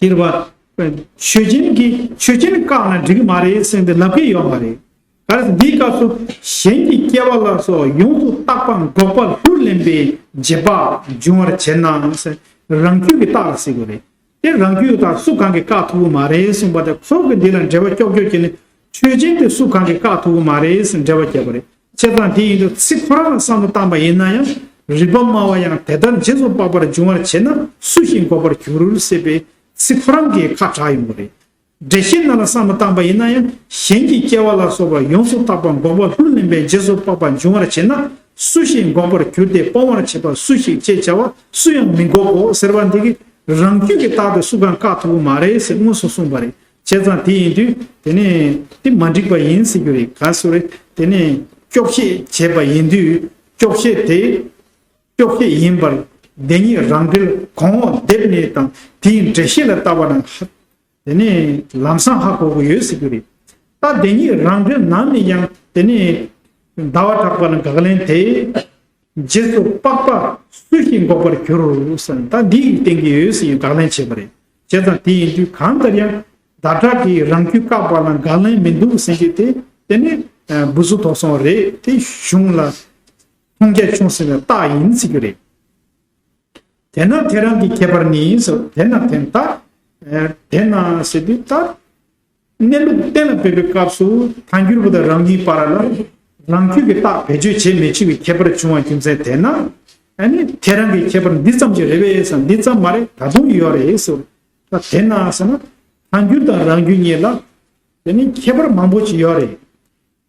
དེར་བ། ཆོས་ཅན་གྱི་ཆོས་ཅན་བཀག་ན་འགྲིག་གི་མ་རེད་ཟེར་ཏེ་ལབ་ཀྱི་ཡོད་མ་རེད། ག་རེ་ཟེར་འདིའི་སྐབས་སུ་གཞན་གྱི་སྐྱེ་བ་ལ་སོགས་ཡོངས་སུ་བརྟག་པ་འགོག་པ་ལྷུར་ལེན་པའི་རྗེས་དཔག་འབྱུང་བར་བྱེད་ན་ཟེར། རང་རྒྱུད་ཀྱི་རྟགས་ལ་ཟེར་དགོས་རེད། དེ་རང་རྒྱུད་ཀྱི་རྟགས་སུ་གང་གིས་བཀག་ཐུབ་ཀྱི་མ་རེད་གསུངས་པ་དེ་ཚོགས་ཀྱི་འདི་ལ་འགྲེལ་པ་ཀྱོག་ཀྱོག་བྱས་ནས་ཆོས་ཅན་དེ་སུ་གང་གིས་བཀག་ཐུབ་ཀྱི་མ་རེད་ཟེར་འགྲེལ་པ་བརྒྱབ་པ་རེད། བྱས་ཙང་དེ་ཡིན་དུས་ཚིག་ཁོ་རང་ལ་བསམ་བློ་བཏང་པ་ཡིན་ན་ཡང་རིག་པ་སྨྲ་བ་ཡང་དེ་ལྟར་རྗེས་སུ་དཔག་པར་འབྱུང་བར་བྱེད་ན་སུ་ཞིག་འགོག་པར་འགྱུར་ཟེར་བའི་ཚིག་ཁོ་རང་གིས་ཁ་གྲག་ཡོང་གི་རེད། འགྲེལ་བཤད་ནང་ལ་བསམ་བློ་བཏང་པ་ཡིན་ན་ཡང་གཞན་གྱི་སྐྱེ་བ་ལ་སོགས་པ་ཡོངས་སུ་བརྟག་པ་འགོག་པ་ལྷུར་ལེན་པའི་རྗེས་སུ་དཔག་པ་འབྱུང་བར་བྱེད་ན་སུ་ཞིག་འགོག་པར་འགྱུར་ཏེ་སྤོང་བར་བྱེད་པ་སུ་ཞིག་ཅེས་བྱ་བ་སུ་ཡང་མི་འགོག་གོ་ཟེར་བ་འདི་གིས་རང་རྒྱུད་ཀྱི་རྟགས་དེ་སུ་གང་བཀག་ཐུབ་ཀྱི་མ་རེད་ཟེར་དངོས་སུ་གསུངས་པ་རེད། བྱས་ཙང་དེ་ཡིན་དུས་དེ་ནས་དེ་མ་འགྲིག་པ་ཡིན་ཟེར་རྒྱུ་རེད། ག་སུ་རེད། དེ་ནས་སྐྱོག་བཤད་བྱས་པ་ཡིན་དུས་སྐྱོག་བཤད་དེ་སྐྱོག་བཤད་ཡིན་པར་བདེན་གཉིས་རང་འགྲེལ་གོང་འོག་སྡེབ་གཉིས་དང་དེའི་འགྲེལ་བཤད་ལ་བལྟ་བ་ན་དེ་ནས་ལམ་སང་ཧ་གོ་གི་ཡོད་ཟེར་རྒྱུ་རེད། ད་བདེན་གཉིས་རང་འགྲེལ་ནང་ནས་ཀྱང་དེ་ནས་ཟླ་བ་གྲགས་པ་ལ་དགག་ལན་དེ། རྗེས་སུ་དཔག་པ་སུ་ཞིག་འགོག་པར་འགྱུར་ཟེར་ན་ད་འདི་ཡིས་བསྟན་གྱི་ཡོད་ཟེར་ཡིན་དགག་ལན་བྱས་པ་རེད། བྱས་ཙང་དེ་ཡིན་དུས་གང་ལྟར་ཡང་ཟླ་གྲགས་ཀྱིས་རང་རྒྱུད་བཀག་པ་ལ་དགག་ལན་མི་འདུག་ཟེར་གྱི་དེ་དེ་ནི་འབུ་སུ་དོགས་སོང་རེད། དེ་གཞུང་ལ་མཐོང་རྒྱ་ཆུང་ཟེར་བའི་རྟགས་ཡིན་ཟེར་རྒྱུ་རེད། དེས་ན་དེ་རང་གི་ཁྱད་པར་ནི་ཟེར་དེས་ན་དེ་ད་དེས་ན་ཟེར་དུས་ད། གནས་ལུགས་གཏན་ལ་འབེབས་པའི་སྐབས་སུ་ཐལ་འགྱུར་བ་དང་རང་རྒྱུད་བར་ལ་རང་རྒྱུད་ཀྱི་རྟགས་བེད་སྤྱོད་བྱེད་མི་ཆོག་པའི་ཁྱད་པར་བྱུང་བ་རྒྱུ་མཚན་དེས་ན། ཨ་ནི་དེ་རང་གི་ཁྱད་པར་འདི་ཙམ་གྱིས་རེད་པས་སམ་འདི་ཙམ་མ་རེད་ད་དུང་ཡོད་རེད་ཟེར། ད་དེས་ན་ཟེར་ན་ཐལ་འགྱུར་དང་རང་རྒྱུད་གཉིས་ལ་དེ་ནི་ཁྱད་པར་མང་པོ་ཅིག་ཡོད་རེད།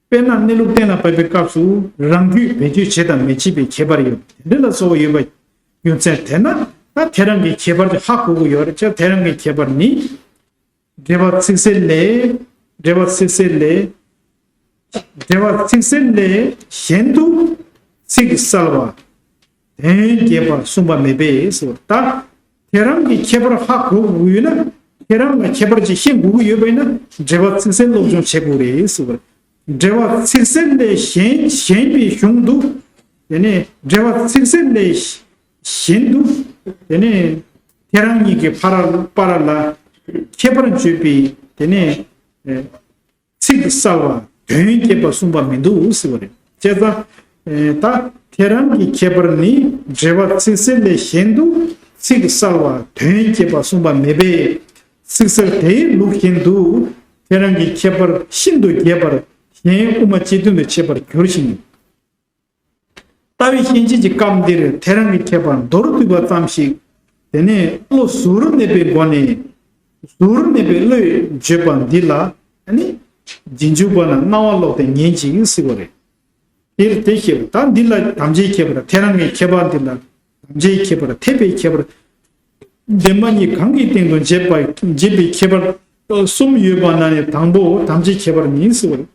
དཔེར་ན་གནས་ལུགས་གཏན་ལ་འབེབས་པའི་སྐབས་སུ་རང་རྒྱུད་བེད་སྤྱོད་བྱེད་དང་མི་བྱེད་པའི་ཁྱད་པར་ཡོད་དེ་འདྲ་ལ་སོགས་ཡོད་པ་རྒྱུ་མཚན་དེས་ན་ད་དེ་རང་གི་ཁྱད་པར་དེ་ཧ་གོ་གི་ཡོད་རེད་ཅེས་དེ་རང་གི་ཁྱད་པར་ནི། འགྲེལ་པ་ཚིག་གསལ་ལས། འགྲེལ་པ་ཚིག་གསལ་ལས། འགྲེལ་པ་ཚིག་གསལ་ལས་གཞན་དུ་ཚིག་གསལ་བ། དོན་རྒྱས་པ་གསུངས་པ་མེད་པས་ཟེར་བ་ལྟར། དེ་རང་གི་ཁྱད་པར་ཧ་གོ་དགོས་ཡོད་ན། དེ་རང་ལ་ཁྱད་པར་ཅིག་ཤེས་དགོས་ཀྱི་ཡོད་པ་ཡིན་ན་འགྲེལ་པ་ཚིག་གསལ་སློབ་སྦྱོང་བྱེད་དགོས་རེད་ཟེར་བ། འགྲེལ་པ་ཚིག་གསལ་ལས་གཞན་གཞན་པའི་གཞུང་དུ། དེ་ནས་འགྲེལ་པ་ཚིག་གསལ་ལས་གཞན་དུ། དེ་ནས་དེ་རང་ཉིད་ཀྱི་ཕ་ར་པ་ར་ལ་ཁྱད་པར་བརྗོད་པའི་དེ་ནས་ཚིག་གསལ་བ་དོན་རྒྱས་པ་གསུངས་པ་མི་འདུག་ཟེར་བ་རེད། བྱས་ཙང་ད་དེ་རང་གི་ཁྱད་པར་ནི་འགྲེལ་པ་ཚིག་གསལ་ལས་གཞན་དུ་ ཚིག་གསལ་བ་དོན་རྒྱས་པ་གསུངས་པ་མེད་པས། ཚིག་གསལ་དེའི་ལུགས་བཞིན་དུ་ཁྱེད་རང་གི་ཁྱད་པར་ཤིན་ཏུ་རྒྱས་པར་གཞན་དབུ་མ་སྤྱི་མཐུན་དུ་འཆད་པར་འགྱུར་ཞིང་། ལྟ་བའི་ཤན་འབྱེད་ཀྱི་སྐབས་འདིར་ཁྱེད་རང་གི་ཁྱད་པར་མདོར་བསྡུས་པ་ཙམ་ཞིག་དེ་ནས་བློ་གཟུར་གནས་པའི་སྒོ་ནས། གཟུར་གནས་པའི་བློས་བརྗོད་པ་འདི་ལ་ནི། རྗེས་འཇུག་པ་ན་རྣ་བ་ཀློག་སྟེ་ཉན་ཅིག་ཟེར་བ་རེད། དེར་དེ་ཤེས་པ་ད་འདི་ལ་དམ་བཅའི་ཁྱད་པར་ཁྱེད་རང་གི་ཁྱད་པར་འདི་ལ་དམ་བཅའི་ཁྱད་པར་འཐད་པའི་ཁྱད་པར། བདེན་པ་གཉིས་གང་གི་སྟེང་དུ་འབྱེད་པ་འབྱེད་པའི་ཁྱད་པར་གསུམ་ཡོད་པ་ན་ནི་དང་པོ་དམ་བཅའི་ཁྱད་པར་ཉིད་ཟེར་བ་རེད།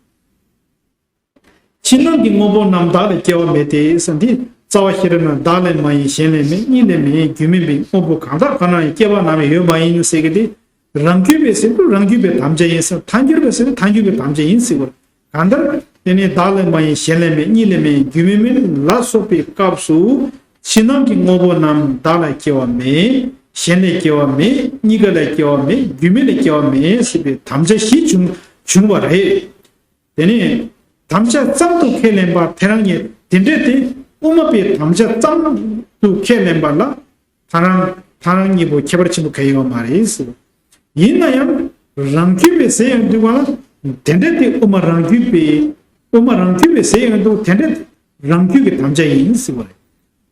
ཕྱི་ནང་གི་དངོས་པོ་རྣམས་བདག་ལས་སྐྱེ་བ་མེད་དེ་ཟེར་འདི་རྩ་བ་ཤེས་རབ་ན་བདག་ལས་མ་ཡིན་གཞན་ལས་མེད་གཉིས་ལས་མེད་རྒྱུ་མེད་པའི་དངོས་པོ་གང་དག་གང་ན་ཡང་སྐྱེ་བ་རྣམས་ཡོད་མ་ཡིན་ཟེར་གི་དེ། རང་རྒྱུད་པའི་ཟེར་དུས་རང་རྒྱུད་པའི་དམ་བཅའ་ཡིན་ཟེར། ཐལ་འགྱུར་བའི་ཟེར་དུས་ཐལ་འགྱུར་བའི་དམ་བཅའ་ཡིན་ཟེར་བར། གང་ལྟར་དེ་ནི་བདག་ལས་མ་ཡིན་གཞན་ལས་མེད་གཉིས་ལས་མེད་རྒྱུ་མེད་མིན་ལ་སོགས་པའི་སྐབས་སུ། ཕྱི་ནང་གི་དངོས་པོ་རྣམས་བདག་ལ་སྐྱེ་བ་མེད། གཞན་ལས་སྐྱེ་བ་མེད། གཉིས་ཀ་ལས་སྐྱེ་བ་མེད། རྒྱུ་མེད་ལས་སྐྱེ་བ་མེད་ཟེར་བའི་དམ་བཅའ་བཞི་བྱུང་བྱུང་བ་རེད། དེ་ནས་དམ་བཅའ་ཙམ་དུ་ཁས་ལེན་པ་དེ་རང་གི་དེ་འདྲ་དེ་དབུ་མ་པའི་དམ་བཅའ་ཙམ་དུ་ཁས་ལེན་པ་ལ། ཐལ་རང་ཐལ་རང་གཉིས་པོ་ཁྱད་པར་ཆེན་པོ་གང་ཡང་ཡོད་མ་རེད་ཟེར། ཡིན་ན་ཡང་རང་རྒྱུད་པའི་ཟེར་ཡོང་དུས་ག་ལ་དེ་འདྲ་དེ་དབུ་མ་རང་རྒྱུད་པའི་དབུ་མ་རང་རྒྱུད་པའི་ཟེར་ཡོང་དུས་དེ་འདྲ་རང་རྒྱུད་ཀྱི་དམ་བཅའ་ཡིན་ཟེར་བ་རེད།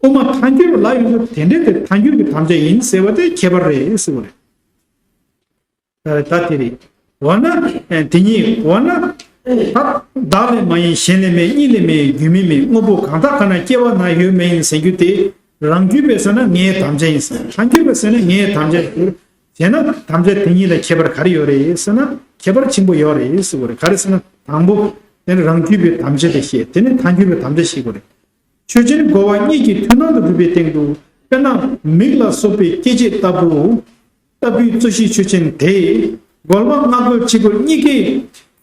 དབུ་མ་ཐལ་འགྱུར་ལ་ཡོང་དུས་དེ་འདྲ་དེ་ཐལ་འགྱུར་གྱི་དམ་བཅའ་ཡིན་ཟེར་བ་དེ་ཁྱད་པར་རེད་ཟེར་བ་རེད། ད་དེ་རེད། འོ་ན། དེ་ཉིད་འོ་ན། ད་བདག་ལས་མ་ཡིན་གཞན་ལས་མེད་གཉིས་ལས་མེད་རྒྱུ་མེད་མེད་དངོས་པོ་གང་དག་གང་ན་སྐྱེ་བ་ན་ཡོད་མེད་ཡིན་ཟེར་རྒྱུ་དེ། རང་རྒྱུད་པས་ཟེར་ན་ངའི་དམ་བཅའ་ཡིན་ཟེར། ཐལ་འགྱུར་བས་ཟེར་ན་ངའི་དམ་བཅའ་ཡིན་ཟེར། བྱས་ན་དམ་བཅའ་དེ་གཉིས་ལ་ཁྱད་པར་ག་རེ་ཡོད་རེད་ཟེར་ན་ཁྱད་པར་ཆེན་པོ་ཡོད་རེད་ཟེར་བ་རེད། ག་རེ་ཟེར་ན་དང་པོ། དེ་ནི་རང་རྒྱུད་པའི་དམ་བཅའ་དེ་བཤད། དེ་ནི་ཐལ་འགྱུར་བའི་དམ་བཅའ་བཤད་དགོས་རེད། ཆོས་ཅན་རྒོལ་བ་གཉིས་ཀྱི་མཐུན་སྣང་དུ་གྲུབ་པའི་སྟེང་དུ། དཔེར་ན་མིག་ལ་སོགས་པའི་སྐྱེ་མཆེད་ལྟ་བུ། ལྟ་བུའི་རྩོད་གཞི་ཆོས་ཅན་དེ། རྒོལ་བ་སྔ་རྒོལ་ཕྱི་རྒོལ་གཉིས་ཀའི་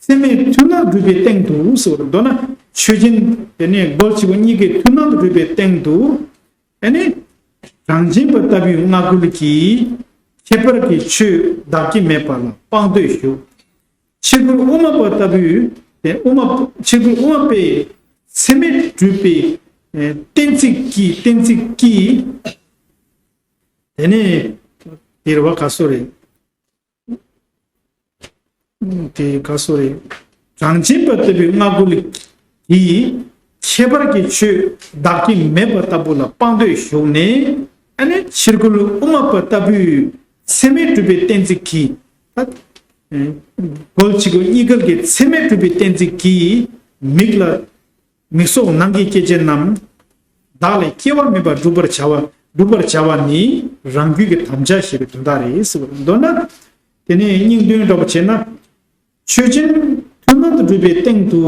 ཚད་མའི་མཐུན་སྣང་གྲུབ་པའི་སྟེང་དུ་ཟེར་བར་མདོར་ན་ཆོས་ཅན། དེ་ནས་རྒོལ་ཕྱི་རྒོལ་གཉིས་ཀའི་མཐུན་སྣང་དུ་གྲུབ་པའི་སྟེང་དུ། ཨ་ནི། གྲངས་ཅན་པ་ལྟ་བུའི་སྔ་རྒོལ་གྱིས་ཁྱད་པར་གྱི་ཆོས་བདག་གི་མེད་པ་ལ་དཔང་དོད་ཞུགས། ཕྱི་རྒོལ་དབུ་མ་པ་ལྟ་བུའི་དེ་དབུ་མ་ཕྱི་རྒོལ་དབུ་མ་པའི་ཚད་མས་གྲུབ་པའི་གཏན་ཚིགས་ཀྱི་གཏན་ཚིགས་ཀྱིས། དེ་ནས་དེ་རེད་བ་ག་སོ་རེད། དེ་ག་སོ་རེད། གྲངས་ཅན་པ་ལྟ་བུའི་སྔ་རྒོལ་གྱིས་ཁྱད་པར་གྱི་ཆོས་བདག་གི་མེད་པ་ལྟ་བུ་ལ་དཔང་དོད་ཞུགས་ནས། ཨ་ནི་ཕྱི་རྒོལ་དབུ་མ་པ་ལྟ་བུའི་ཚད་མས་གྲུབ་པའི་གཏན་ཚིགས་ཀྱིས། ད་རྒོལ་ཕྱི་རྒོལ་གཉིས་ཀ་གི་ཚད་མས་གྲུབ་པའི་གཏན་ཚིགས་ཀྱིས་མིག་ལ། མིག་སོགས་ནང་གི་སྐྱེ་མཆེད་རྣམས། བདག་ལས་སྐྱེ་བ་མེད་པར་སྒྲུབ་པར་བྱ་བ་སྒྲུབ་པར་བྱ་བ་ནི་རང་རྒྱུད་ཀྱི་དམ་བཅའ་ཞེས་པའི་དོན་དག་རེད་ཟེར་བ་མདོར་ན། དེ་ནས་སྙིང་དོན་འདྲ་པོ་བྱས་ན། ཆོས་ཅན་མཐུན་སྣང་དུ་གྲུབ་པའི་སྟེང་དུ།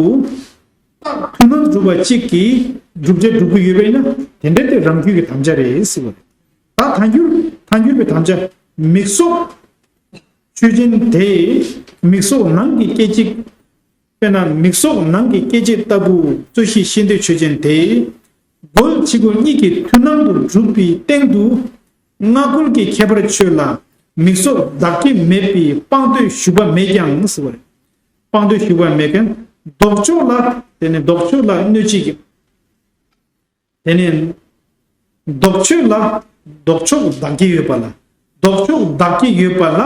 རྟགས་མཐུན་སྣང་དུ་གྲུབ་པ་གཅིག་གིས་བསྒྲུབ་བྱ་སྒྲུབ་ཀྱི་ཡོད་པས་ན་དེ་འདྲ་དེ་རང་རྒྱུད་ཀྱི་དམ་བཅའ་རེད་ཟེར་བ་རེད། ད་ཐལ་འགྱུར་ཐལ་འགྱུར་བའི་དམ་བཅའ། མིག་སོགས། ཆོས་ཅན་དེ། མིག་སོགས་ནང་གི་སྐྱེ་མཆེད། དཔེར་ན་མིག་སོགས་ནང་གི་སྐྱེ་མཆེད་ལྟ་བུ་རྩོད་གཞི་ཤེས་འདོད་ཆོས་ཅན་དེ། རྒོལ་ཕྱི་རྒོལ་གཉིས་ཀྱི་མཐུན་སྣང་དུ་གྲུབ་པའི་སྟེང་དུ། སྔ་རྒོལ་གྱི་ཁྱད་པར་ཆོས་ལ་མིག་སོགས་བདག་གི་མེད་པའི་དཔང་དོད་ཞུགས་པ་མེད་ཀྱང་ཟེར་བ་རེད། དཔང་དོད་ཞུགས་པ་མེད་ཀྱང་ལྡོག་ཕྱོགས་ལ་དེ་ནི་ལྡོག་ཕྱོགས་ལ་གནོད་བྱེད་ཀྱི། དེ་ནས། ལྡོག་ཕྱོགས་ལ་ལྡོག་ཕྱོགས་བདག་གི་ཡོད་པ་ལ། ལྡོག་ཕྱོགས་བདག་གི་ཡོད་པ་ལ།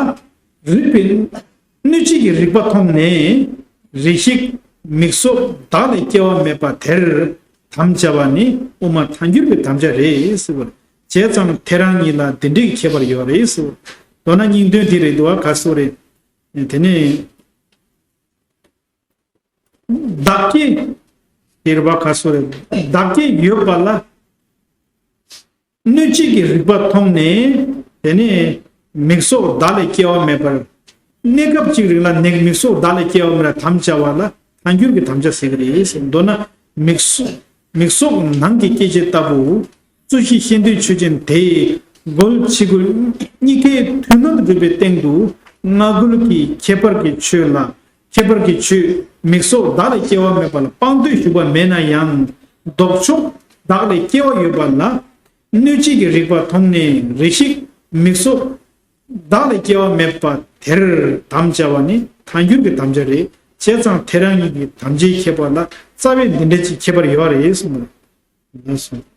རིགས་པའི་གནོད་བྱེད་ཀྱི་རིགས་པ་མཐོང་ནས། རེ་ཞིག་མིག་སོགས་བདག་ལས་སྐྱེ་བ་མེད་པ་དེར་དམ་བཅའ་བ་ནི་དབུ་མ་ཐལ་འགྱུར་བའི་དམ་བཅའ་རེད་ཟེར་བ། བྱས་ཙང་ཐལ་རང་གཉིས་ལ་འདི་འདྲའི་ཁྱད་པར་ཡོད་རེད་ཟེར། མདོར་ན་སྙིང་དོན་འདི་རེད་འདུག་བ་ག་སོ་རེད། དེ་ནས། བདག་གི། དེ་རེད་བ་ག་སོ་རེད། བདག་གི་ཡོད་པ་ལ། གནོད་བྱེད་ཀྱི་རིགས་པ་མཐོང་ནས། དེ་ནས་མིག་སོགས་བདག་ལས་སྐྱེ་བ་མེད་པར། གནས་སྐབས་ཅིག་རིང་ལ་ནས་མིག་སོགས་བདག་ལས་སྐྱེ་བ་མེད་པར་དམ་བཅའ་བ་ལ་ཐལ་འགྱུར་གྱི་དམ་བཅའ་ཟེར་གྱི་རེད། མདོར་ན་མིག་སོགས་མིག་སོགས་ནང་གི་སྐྱེ་མཆེད་ལྟ་བུ། རྩོད་གཞི་ཤེས་འདོད་ཆོས་ཅན་དེ། རྒོལ་ཕྱི་རྒོལ་གཉིས་ཀའི་མཐུན་སྣང་དུ་གྲུབ་པའི་སྟེང་དུ། སྔ་རྒོལ་གྱི་ཁྱད་པར་གྱི་ཆོས་ལ། ཁྱད་པར་གྱི་ཆོས་མིག་སོགས་བདག་ལས་སྐྱེ་བ་མེད་པ་ལ་དཔང་དོད་ཞུགས་པ་མེད་ན་ཡང་། ལྡོག་ཕྱོགས་བདག་ལས་སྐྱེ་བ་ཡོད་པ་ལ། གནོད་བྱེད་ཀྱི་རིགས་པ་མཐོང་ནས་རེ་ཞིག་མིག་སོགས་བདག་ལས་སྐྱེ་བ་མེད་པ་དེར་དམ་བཅའ་བ་ནི་ཐལ་འགྱུར་གྱི་དམ་བཅའ་རེད། བྱས་ཙང་ཐལ་རང་གཉིས་ཀྱི་དམ་བཅའི་ཁྱད་པར་ལ་རྩ་བའི་འདི་འདྲ་ཅིག་ཁྱད་པར་ཡོད་རེད་གསུངས་པ་རེད། ལགས་སོ།